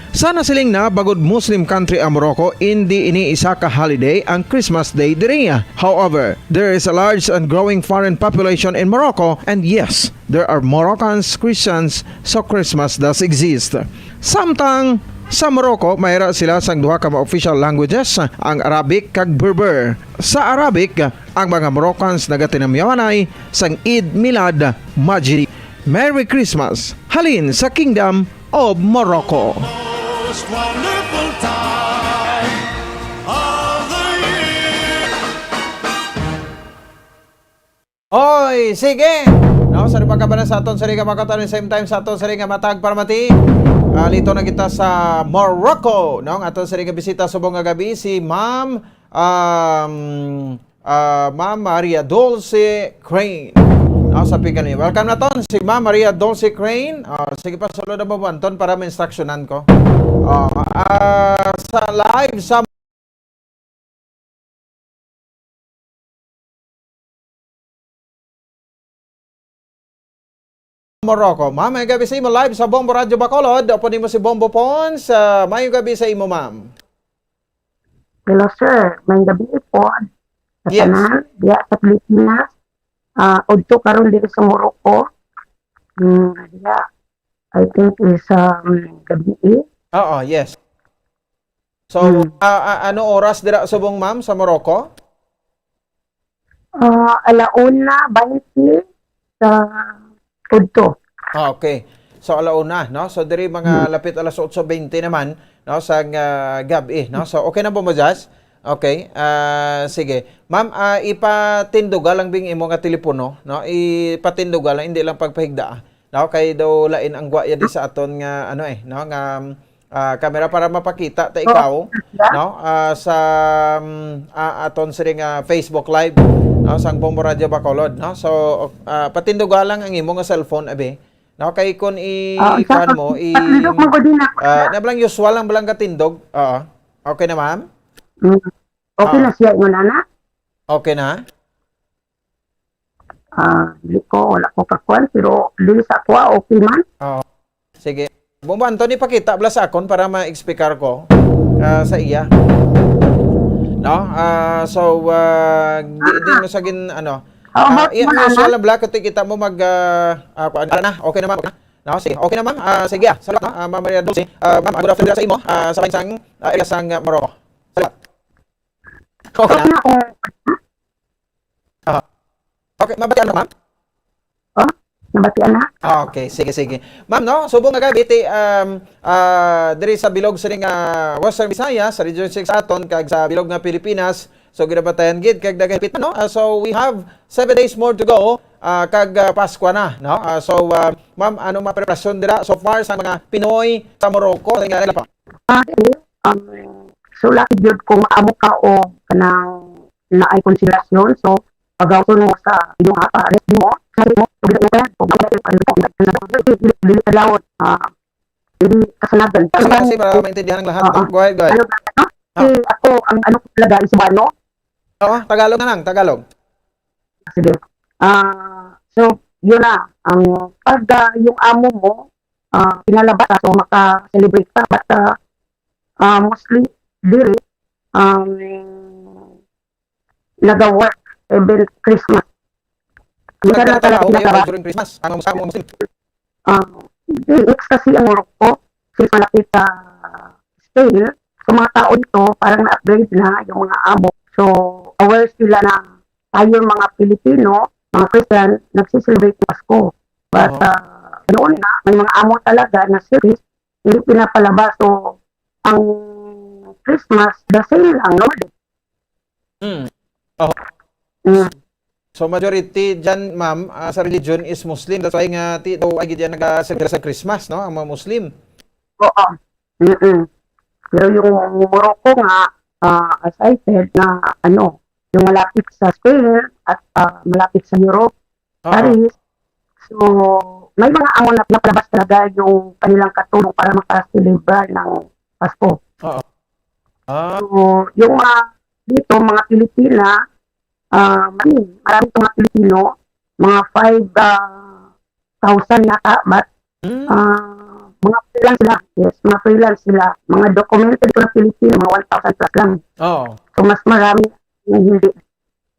Sa nasiling na, bangod Muslim country ang Morocco, indi ini isa ka holiday ang Christmas Day diri. However, there is a large and growing foreign population in Morocco, and yes, there are Moroccans Christians, so Christmas does exist. Samtang sa Morocco, mayra sila sang duha ka mga official languages, ang Arabic kag Berber. Sa Arabic, ang mga Moroccans nagatinamyawanay sang Eid Milad Majidi. Merry Christmas, halin sa Kingdom of Morocco. Most wonderful time of the year. Oy, sige. No, sa pagkabana sa aton sa Riga Makatan, same time sa aton sa Riga Matag para mati. Ah, lito na kita sa Morocco, no? Ang aton sa Riga bisita subong nga gabi si Ma'am, um, ah, Ma'am Maria Dulce Crane. No, sa pikan ni. Welcome na ton si Ma'am Maria Dulce Crane. Ah, sige pa, sulod na mo, Anton, para ma-instructionan ko. Ah, ah, sa live sa Morocco. Ma'am, may gabi sa imo live sa Bombo Radyo Bacolod. Upod nimo si Bombo Pons. Ah, may gabi sa imo, ma'am. Hello, sir. May gabi po. Sa Yes. Tanan, diya sa Pilipinas. Ah, udto karon diri sa Morocco. Hmm, diya. I think is, um, gabi. Oo, yes. So, Hmm. ah, ah, ano oras dira subong, ma'am, sa Morocco? Ah, ala una baynte sa udto. Ah, okay. So, ala una, no? So, diri mga Hmm. lapit alas otso baynte naman, no, sa, ah, gab-i, no? So, okay na po mo, Jazz? Okay. Ah, sige. Ma'am, ah, ipatinduga lang bing imo nga telepono, no? Ipatinduga lang, hindi lang pagpahigda, ah. No, kay daw lain ang gwa ya di sa aton nga, ano, eh, no, nga, ah, camera para mapakita ta Oh, ikaw, yeah. no, ah, sa, mm, ah, aton sini nga Facebook Live, no, sang Bombo Radyo Bacolod, no. So, ah, patinduga lang ang imo nga cellphone, abi. No, kay kun i-, Ah, kuan sa mo, i-, paglilok mo ko din ako, ah, sir. na lang usual lang, lang katindog. Oo. Okay na, ma'am? Mm. Okay Ah. na siya, ingon ana? Okay na? Ah, di ko, wala ko kakuan, pero dili sa ako, ah, okay man. Oo. Sige. Bombo Anthony, pakita bala sa akon para ma-explicar ko, ah, sa iya. No? Ah, so, ah, di, di Ah. mo sa gin-, ano, Oo, ah, hot iya, mo na, usual na. lang bala, kung kita mo mag, ah, ah, kuan, ara na, okay na, ma'am, okay na. No, sige, okay na, ma'am. Ah, sige, ah, salamat, no? Ah, Ma'am Maria Dulce. Ah, ma'am, ah, good afternoon sa imo, ah, sa bansang, ah, area sang, ah, Morocco. Salamat. Okay na? Okay na ako. Ah. Okay, mabatian na, ma'am? Oh, nabatian na? Ah, okay, sige, sige. Ma'am, no, subong nga gabi, ti, um, ah, diri sa bilog sa ning, ah, Western Visayas, sa Region six aton, kag sa bilog nga Pilipinas, so, ginabatayan gid, kag daghan hapit na, no? Ah, so, we have seven days more to go, ah, kag, ah, Paskwa na, no? Ah, so, ah, ma'am, ano mga preparasyon dira so far sa mga Pinoy sa Morocco? Sa nga nila pa? Ah, dili. Um, so, lagi gyud kung amo ka o kanang naay konsiderasyon, so, pagawson mo sa inyo, ha, pa-arrest mo, sa mo, pag-, pag-, pag-, pag-, dili, dili, dili, ah, dili kasanagan. Kasi, kasi para maintindihan ng lahat, Oo. no? Go ahead, go ahead. Ano ba, no? Ah. Si ako, ang ano ko talaga, Isubano. Oo, Tagalog na lang, Tagalog. Sige. Ah, so, yun na. Ang pag, ah, yung amo mo, ah, pinalabas ka, so maka-celebrate ka. But, ah, ah, mostly, diri, um, naga-work, even Christmas. Hindi ka na talaga Nagtatrabaho kayo pinatrabaho. during Christmas? Ang mga Muslim? Ah, di, it's kasi ang Morocco, since malapit sa Spain, sa mga tao dito, parang na-upgrade na yung mga amo. So, aware sila na tayo mga Pilipino, mga Christian, nagsiselebrate ng Pasko. But, Oo. ah, noon nga, may mga amo talaga na series, hindi pinapalabas. So, ang Christmas, the same lang, no? Hmm. Oh. Mm. So, majority dyan, ma'am, ah, sa religion is Muslim. That's why nga, ti, daw, ay, gid yan nag-celebrate sa Christmas, no? Ang mga Muslim. Oo. Mm-mm. Pero yung Morocco nga, ah, as I said, na ano, yung malapit sa Spain at, ah, malapit sa Europe, Oo. Paris. So, may mga amo na napalabas talaga yung kanilang katulong para makaselebrar ng Pasko. Oo. Ah. So, yung mga dito, mga Pilipina, ah, marami, marami itong mga Pilipino, mga five, ah, thousand yata, but, Hmm. ah, mga freelance sila. Yes, mga freelance sila. Mga documented ko na Pilipino, mga one thousand plus lang. Oo. So, mas marami yung hindi,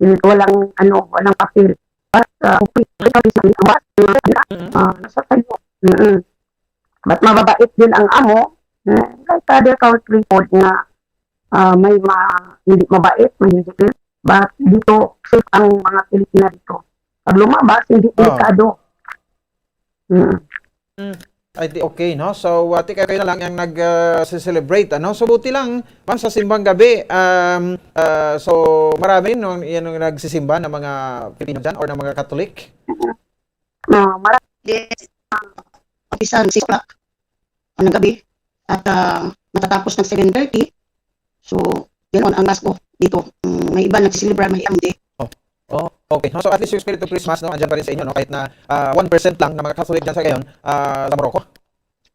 yung walang, ano, walang papel. But, ah, okay, okay, okay, sabi ko, but, Mm-mm. ah, nasa tayo. Mm-mm. But mababait din ang amo. Eh, kahit sa other country po na, ah, may ma-, hindi mabait, may hindi din. But dito, safe ang mga Pilipina dito. Pag lumabas, hindi Oo. delikado. Mm. Mm. I think okay, no? So, uh, ti-, kayo na lang ang nag, uh, celebrate, ano? So, buti lang, ma'am, sa simbang gabi, um, uh, so, marami, no, yan ang nagsisimba ng mga Pilipino dyan or ng mga Catholic? Ah, marami din, ah, umpisa ng six o'clock ng gabi at, ah, matatapos ng seven thirty. So, yun ang Pasko dito. Mm, may iba nagsiselebrar, may iba hindi. Oh. Oh, okay. No, so at least yung spirit of Christmas, no, andyan pa rin sa inyo, no, kahit na, ah, one percent lang ng mga Catholic dyan sa ngayon, ah, sa Morocco.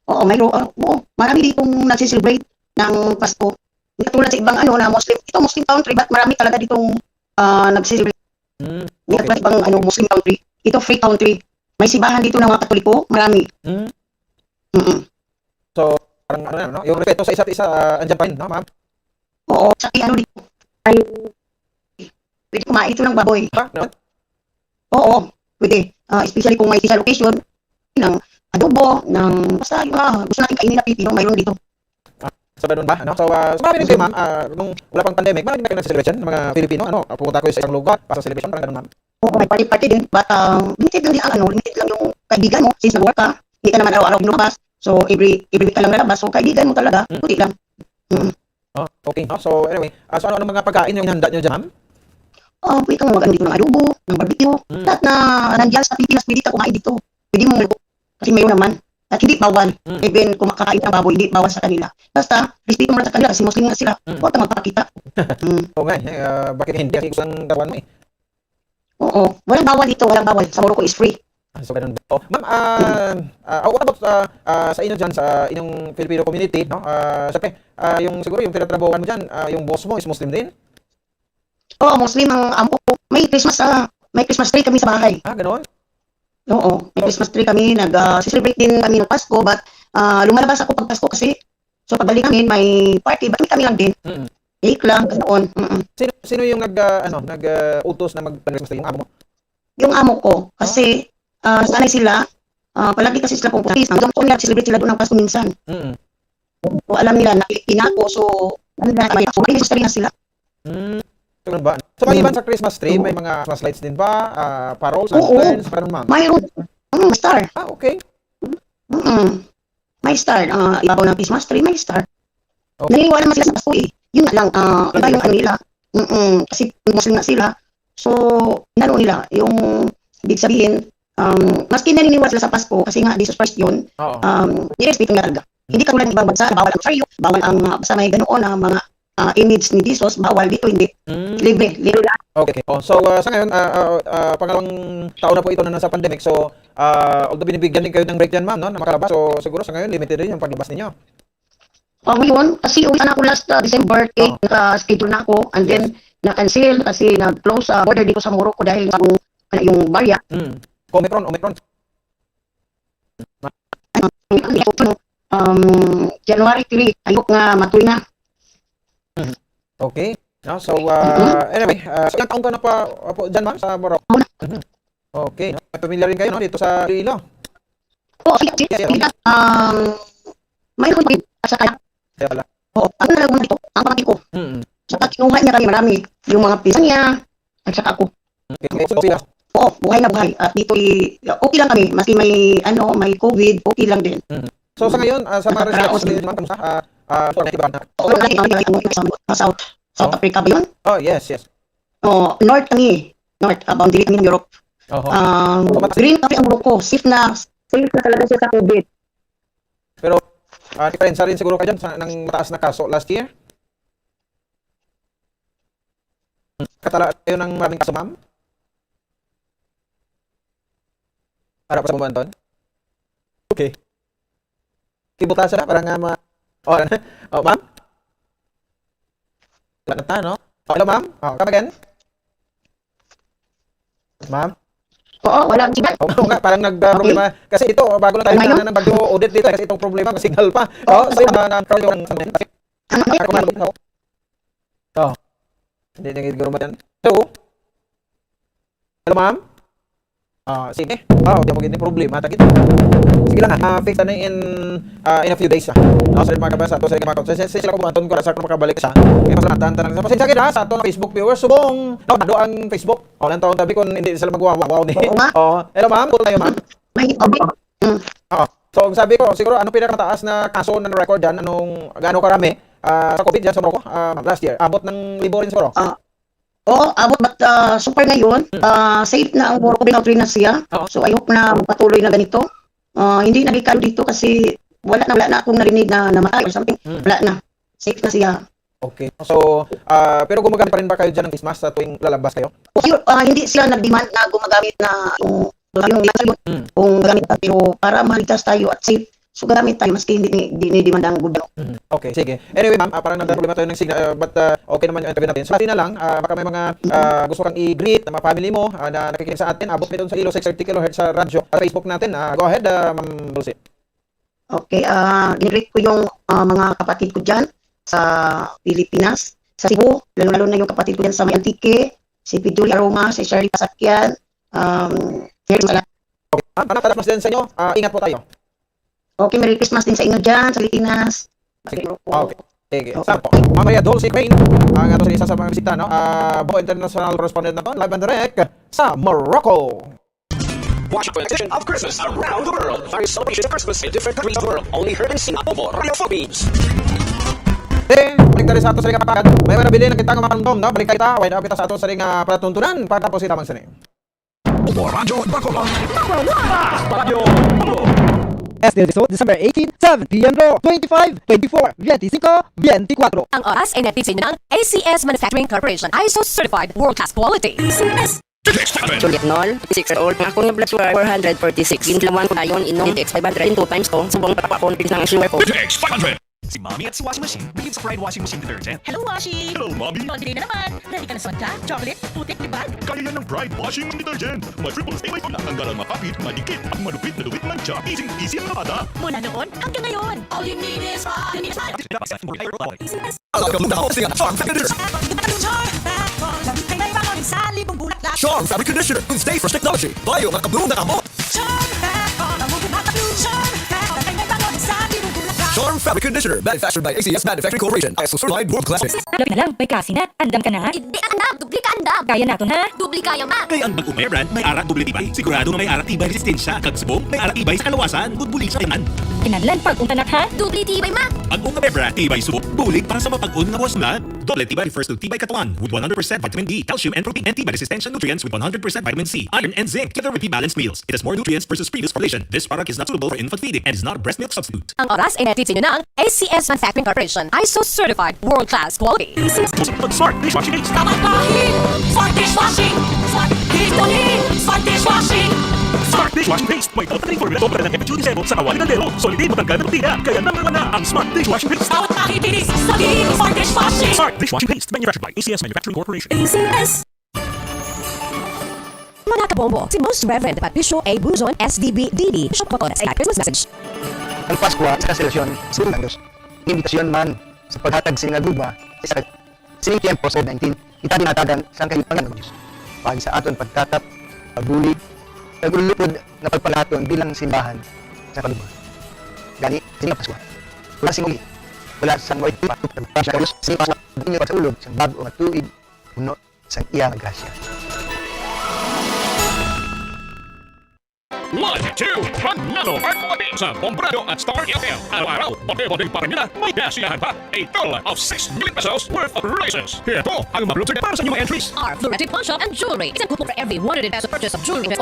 Oo, mayroon, ah, oo, marami ditong nagse-celebrate ng Pasko. Hindi katulad sa ibang, ano, na Muslim. Ito, Muslim country, but marami talaga ditong, ah, nagse-celebrate. Mm, Hindi okay. katulad sa ibang, ano, Muslim country. Ito, free country. May simbahan dito ng mga Katoliko, marami. Mm. Mm-mm. So, parang ano na, no? Yung respeto sa isa't isa, ah, andyan pa rin, no, ma'am? Oo, sa ano dito, ay, pwede kumain dito ng baboy. Ha? Ano? Oo, pwede. Ah, especially kung may special occasion, ng adobo, ng basta yung mga gusto natin kainin na Pilipino, mayroon dito. Ah, so ganun ba? Ano? So, ah, so marami rin kayo, ma'am, ah, nung wala pang pandemic, marami ba kayo nag-celebration ng mga Pilipino? Ano, ah, pupunta kayo sa isang lugar, para sa celebration, parang ganun, ma'am? Oo, may party-party din. But, um, limited lang yung, ano, limited lang yung kaibigan mo since nag-work ka. Hindi ka naman araw-araw lumabas. So, every, every week ka lang lalabas. So, kaibigan mo talaga, Mm. kunti lang. Mm. Ah, okay, no? So, anyway, ah, so ano, anong mga pagkain yung inihanda nyo dyan, ma'am? Ah, pwede kang mag-ano dito ng adobo, ng barbecue. Mm. Lahat na nandiyan sa Pilipinas, pwede ka kumain dito. Pwede mong luto. Kasi mayroon naman. At hindi bawal. Mm. Even kung makakain ka ng baboy, hindi bawal sa kanila. Basta, respeto mo lang sa kanila kasi Muslim nga sila. Mm. Huwag ka magpakita. Mm. Oo nga eh, ah, bakit hindi? Kasi gusto ng katawan mo eh. Oo. Walang bawal dito, walang bawal. Sa Morocco is free. Ah, so ganun ba? Oh, ma'am, ah, Mm. ah, what about, ah, ah, sa inyo dyan, sa inyong Filipino community, no? Ah, syempre, ah, yung siguro yung pinagtrabahuan mo dyan, ah, yung boss mo is Muslim din? Oo, Muslim ang amo ko. May Christmas, ah, may Christmas tree kami sa bahay. Ah, ganon? Oo, may Christmas tree kami. Nag, ah, celebrate din kami ng Pasko, but, ah, lumalabas ako pag Pasko kasi. So, pagbalik namin, may party, but kami lang din. Mm. Cake lang, ganoon. Mm-mm. Sino, sino yung nag, ah, ano, nag, ah, utos na mag-Christmas tree? Yung amo mo? Yung amo ko, kasi, ah, sanay sila, ah, palagi kasi sila pumupunta. Hanggang po nila, celebrate sila doon ng Pasko minsan. Mm. So, alam nila na Pilipina ako, so, ano na, may, may history na sila. Mm. Ganun ba? So, maliban Mm. sa Christmas tree, may Mm. mga Christmas lights din ba? Ah, paroles, Oo. lanterns, ganun, ma'am? Mayroon. Mm, star. Ah, okay. Mm. May star. Ah, ibabaw ng Christmas tree, may star. Okay. Naniniwala naman sila sa Pasko eh. Yun nga lang, ah, iba yung ano nila. Mm-mm. Kasi Muslim nga sila. So, inano nila, yung, ibig sabihin, um, maski naniniwala sila sa Pasko, kasi nga, Jesus Christ yun, Oo. um, nirespeto nila talaga. Hindi katulad ng ibang bansa, bawal ang rosaryo, bawal ang mga, basta may ganoon na mga, ah, image ni Jesus, bawal dito, hindi. Mm. Libre, libre lang. Okay, okay. Oh, so, ah, sa ngayon, ah, ah, ah, pangalawang taon na po ito na nasa pandemic. So, ah, although binibigyan din kayo ng break dyan, ma'am, no, na makalabas. So, siguro sa ngayon, limited rin yung paglabas ninyo. Oh, ngayon, kasi uwi sana ako last, ah, December eight, Oo. naka-schedule na ako, and Yes. then na-cancel kasi nag-close, ah, border dito sa Morocco dahil sa kung, ano, yung variant. Mm. Omicron, Omicron. Um, January three, ayok nga matuloy na. Mm. Okay. No? So, Mm-hmm. ah, anyway, ah, so ilang taon ka na pa, pa po dyan, ma'am, sa Morocco? Ako na. Mhm. Okay, no? Familiar rin kayo, no? Dito sa Iloilo. Oo, sige, sige, Yeah, yeah, sige. okay. Um, mayroon pa rin. At saka, Kaya pala. Oo, ako na lang muna dito. Ang pamangkin ko. Mm. Saka kinuha niya kami marami. Yung mga pinsan niya, at saka ako. Okay, so sila. Oo, buhay na buhay. At dito, i-, okay lang kami. Maski may, ano, may covid, okay lang din. Mm. So, sa ngayon, ah, sa mga Nakakaraos research din. Ninyo, ma'am, kamusta? Ah, ah, so, nakikita na. Oo, nakikita ko yung, ano, sa, sa South, South Oh. Africa ba yun? Oh, yes, yes. Oh, North kami. North, ah, boundary kami ng Europe. Oho. Um, So, mata- green kasi ang Morocco. Safe na, safe na talaga siya sa covid. Pero, Ah, diferensya rin siguro kayo dyan sa, ng mataas na kaso last year. Katala tayo ng maraming kaso, ma'am? Para pa sa buwan, Ton? Okay. Kibuta siya para nga ma-, oh, ano? Oh, ma'am? Wala na ta, no? Oh, hello, ma'am? Oh, come again? Ma'am? Oo, wala ang signal. Oo nga, parang nag-problema. Okay. Kasi ito, oh, bago lang tayo Okay, ano? na ng bagyo, Odette, dito, kasi itong problema, may signal pa. Oo, Oh, so, so, na, na, na, Ano, ano, ako na, ano? Oh. Hindi na gid guro yan. Hello? Hello, ma'am? Ah, sige. Ah, di mo gid ni problema, ta gid. Sige lang, ah. Ah, fix na in, ah, in a few days, ah. No, sa mga kabasa, to sa mga kabasa, sa, sa sila ko buhaton ko, sa ako makabalik sa. Kaya mas lahat, tanan, pasensya gid, ha, sa atong Facebook viewers, subong. No, nado ang Facebook. Oh, lang taon tabi kung hindi sila magwawaw ni. Oo nga. Oh, hello, ma'am. Tuloy tayo, ma'am. May, okay. Mm. Oh. So, ang sabi ko, siguro, ano pinakamataas na kaso na record dyan? Anong, gaano karami, ah, sa COVID dyan sa Morocco, ah, last year? Abot ng libo rin siguro? Ah, oo, abot, but, ah, so far ngayon, Mm. ah, safe na ang Morocco, binautri na siya. Oo. So, I hope na magpatuloy na ganito. Ah, hindi na delikado dito kasi wala na, wala na akong narinig na namatay or something. Mm. Wala na. Safe na siya. Okay. So, ah, pero gumagamit pa rin ba kayo dyan ng face mask sa tuwing lalabas kayo? Okay, ah, hindi sila nag-demand na gumagamit na yung, yung, Mm. kung gamit pa, pero para maligtas tayo at safe, so gamit tayo maski hindi ni, di ni demanda ang gobyerno. Mhm. Okay, sige. Anyway, ma'am, ah, parang nagkaproblema tayo ng signal, ah, but, ah, okay naman yung interview natin. So, last na lang, ah, baka may mga, Mm. ah, gusto kang i-greet, mga family mo, ah, na nakikinig sa atin, abot nito sa Iloilo six thirty kilohertz sa radyo at Facebook natin. Ah, go ahead, ah, Ma'am Dulce. Okay, ah, i-greet ko yung, ah, mga kapatid ko dyan sa Pilipinas, sa Cebu, lalo-lalo na yung kapatid ko dyan sa may Antique, si Piduli Aroma, si Shirley Pasakyan, um, Mary Sala- Okay, ma'am, ano, Christmas din sa inyo? Ah, ingat po tayo. Okay, Merry Christmas din sa inyo dyan, sa Pilipinas. Sige. Okay. Sige. Okay. Sa po. Ma'am Maria Dulce Crane, ang ato sa isa sa mga bisita, no? Ah, Bo International Correspondent naton, live and direct sa Morocco. Watch a edition of Christmas around the world. Various celebrations of Christmas in different countries of the world. Only heard and seen on Opo Radio Philippines. Eh, balik tayo sa ato sa ring kapatid. May mga nabilin na kita nga mapanumdom, no? Balik kita, wala kita sa ato sa ring, ah, palatuntunan. Pagkatapos, kita mang sini. Opo Radio Bacolod. Number one. Radyo Opo. Este Diso, December eighteen, seven p.m. draw, twenty-five, twenty-four, twenty-five, twenty-four. Ang oras ay nahatid sa inyo ng A C S Manufacturing Corporation, I S O certified, world class quality. Juliet Nol, twenty-six years old. Ang akong blood sugar, four hundred forty-six. Ginlawan ko dayon, inom X five hundred. In two times ko, subong pa ako, nagpis na ang sugar ko. X five hundred. Si Mommy at si Washing Machine bilib sa Pride Washing Machine Detergent. Hello, Washing! Hello, Mommy! Laundry day na naman! Ready ka na sa mantsa, chocolate, putik, libag? Kaya yan ng Pride Washing Machine Detergent! May triple A may formula, tanggal ang makapit, madikit, at malupit na lupit mantsa. Easy, easy ang lamada! Mula noon hanggang ngayon! All you need is Pride! Easy as Alam ka muna, hosting ang Charm Fabric Conditioner. Charm Fabric Conditioner with Stay Fresh Technology. Bayo nga kablo na kamot. Charm Fabric Conditioner, manufactured by A C S Manufacturing Corporation, I S O certified, world class. Lapit na lang, may klase na. Andam ka na? Hindi ka andam, dubli ka andam. Kaya naton, ha? Dubli kaya, ma. Kay ang bag-o nga brand may ara doble tibay. Sigurado nga may ara tibay resistensya, kag subong may ara tibay sa kalawasan. Good bulig sa tanan. Kinahanglan pag-unta na, ha? Dubli tibay, ma. Bag-o nga Bebra, tibay subok, bulig para sa mapag-on nga buwas na. Doble tibay refers to tibay katuan with one hundred percent vitamin D, calcium, and protein, and tibay resistensya nutrients with one hundred percent vitamin C, iron, and zinc, together with B balanced meals. It has more nutrients versus previous formulation. This product is not suitable for infant feeding and is not a breast milk substitute. Ang oras ay nahatid sa inyo ng A C S Manufacturing Corporation, I S O certified, world class quality. Pag Smart Dishwashing Paste. Dapat Smart Dishwashing! Smart Dishwashing! Smart Dishwashing Paste! May dapat na informe na sobra ng F H U di Zero sa kawali ng dero. Solid din, matanggal na rutina. Kaya number one na ang Smart Dishwashing Paste. Dapat kahit kinis, solid, Smart Dishwashing! Smart Dishwashing Paste. Manufactured by A C S Manufacturing Corporation. A C S. Mga kabombo, si Most Reverend Patricio A. Bunzon, S D B D D, Bishop Cotones, Christmas message. Ang Paskwa sa selebrasyon, sa Dios. Imbitasyon man sa paghatag sini nga gugma sa sining tiyempo sa COVID nineteen, kita ginahatagan sang kahimpangan ng Dios. Paagi sa aton pagtatap, pagbulig, kag ululupod nga pagpalaton bilang simbahan sa kagugma. Gani, sini nga Paskwa, wala sing uli, wala sang wait pa, pagpasya ka Dios, sini nga Paskwa, dinyo pagsaulog sang bag-o nga tuig, puno sang iya nga grasya. One, two, Panalo Arcade sa Bombo Radyo at Star F M. Araw-araw, bote-boteng parimila, may kasiyahan pa. A total of six million pesos worth of prizes. Ito ang mga prizes para sa inyong entries. Our Fluorated Pawn Shop and Jewelry. Isang coupon for every one hundred peso purchase of jewelry with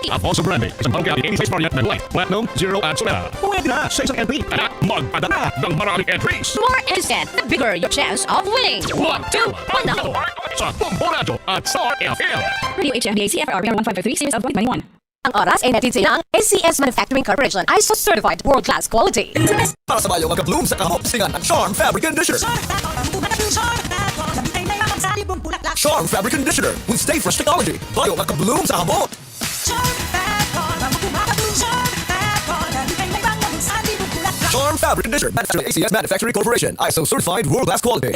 Alfonso Brande. Isang bangkay at any size variant ng white, platinum, zero at solera. Pwede na sa isang entry. Kaya magpadala ng maraming entries. More entries, the bigger your chance of winning. One, two, Panalo Arcade sa Bombo Radyo at Star F M. Radio H M D A C F R one five five three series of twenty twenty-one. Ang oras ay nahatid sa inyo ng A C S Manufacturing Corporation, ISO certified, world class quality. Para sa bayo nga ka-bloom sa kahop, silingan ang Charm Fabric Conditioner. Charm Fabric Conditioner with Stay Fresh technology. Bayo nga ka-bloom sa kahop. Charm Fabric Conditioner, manufacturer A C S Manufacturing Corporation, ISO certified, world class quality.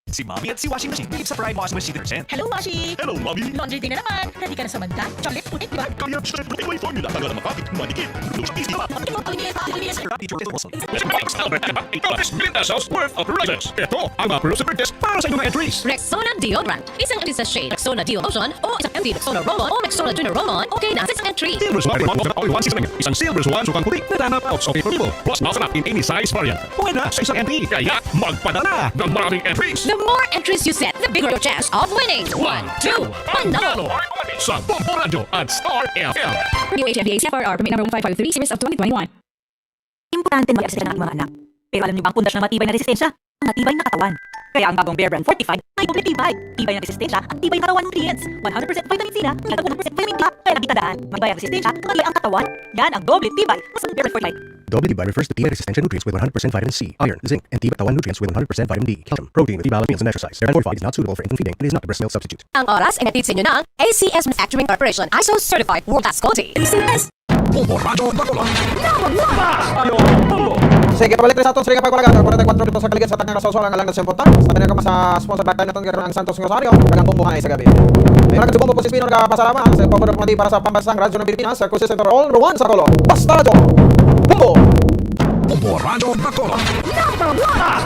Si Mami at si Washing Machine, sa Prime Washing Machine Detergent. Hello, Washi! Hello, Mami! Laundry day na naman! Ready ka na sa mantika, chocolate, putik, di ba? Kaya, syempre, may formula para makapit, manikip, luto sa pizza. Ang imo pamilya, pamilya sa Rapid Chocolate Muscle. Ito ang mga purchase para sa inyong entries. Rexona Deodorant. Isang empty sachet Rexona Deo Lotion o isang empty Rexona Roll-On o Rexona Junior Roll-On. Okay na sa isang entry. Silver Swan, Rexona All-in-One Seasoning. Isang Silver Swan, sukang puti, na tanap, okay for people. Plus, mausap in any size variant. Pwede na sa isang entry. Kaya, magpadala ng maraming entries. The more entries you send, the bigger your chance of winning. One, two, Panalo! Sa Bombo Radyo at Star F M. Radio H M D A C F R R permit number one five five three series of twenty twenty-one. Importante na mag-ehersisyo ang mga anak. Pero alam niyo ba ang pundasyon ng matibay na resistensya? Ang matibay na katawan. Kaya ang bagong Bear Brand Fortified ay doble tibay. Tibay ng resistensya at tibay ng katawan nutrients. One hundred percent vitamin C na, at one hundred percent vitamin D. Kaya lagi tandaan, matibay ang resistensya, matibay ang katawan. Yan ang doble tibay. Mas ang Bear Brand Fortified. Doble tibay refers to tibay resistensya nutrients with one hundred percent vitamin C, iron, zinc, and tibay katawan nutrients with one hundred percent vitamin D, calcium, protein with balance meals and exercise. Bear Brand Fortified is not suitable for infant feeding. It is not the breast milk substitute. Ang oras ay nahatid sa inyo ng A C S Manufacturing Corporation, ISO certified, world class quality. Bombo Radyo Bacolod. Sige, pabalik sa aton, sige, pagpalagat, forty-four dito sa kaligid sa Tagna, Rasosol, ang alang na siyempre. Sa Tagna, sa sponsor back time naton, ang Santos Rosario, kagang Bombo High sa gabi. May mga Bombo Posisino, nagpasalamat sa Bombo Pamati para sa Pambansang Radyo ng Pilipinas, sa Cruises Center, All One sa Color. Basta Radyo! Bombo! Bombo Radyo Bacolod.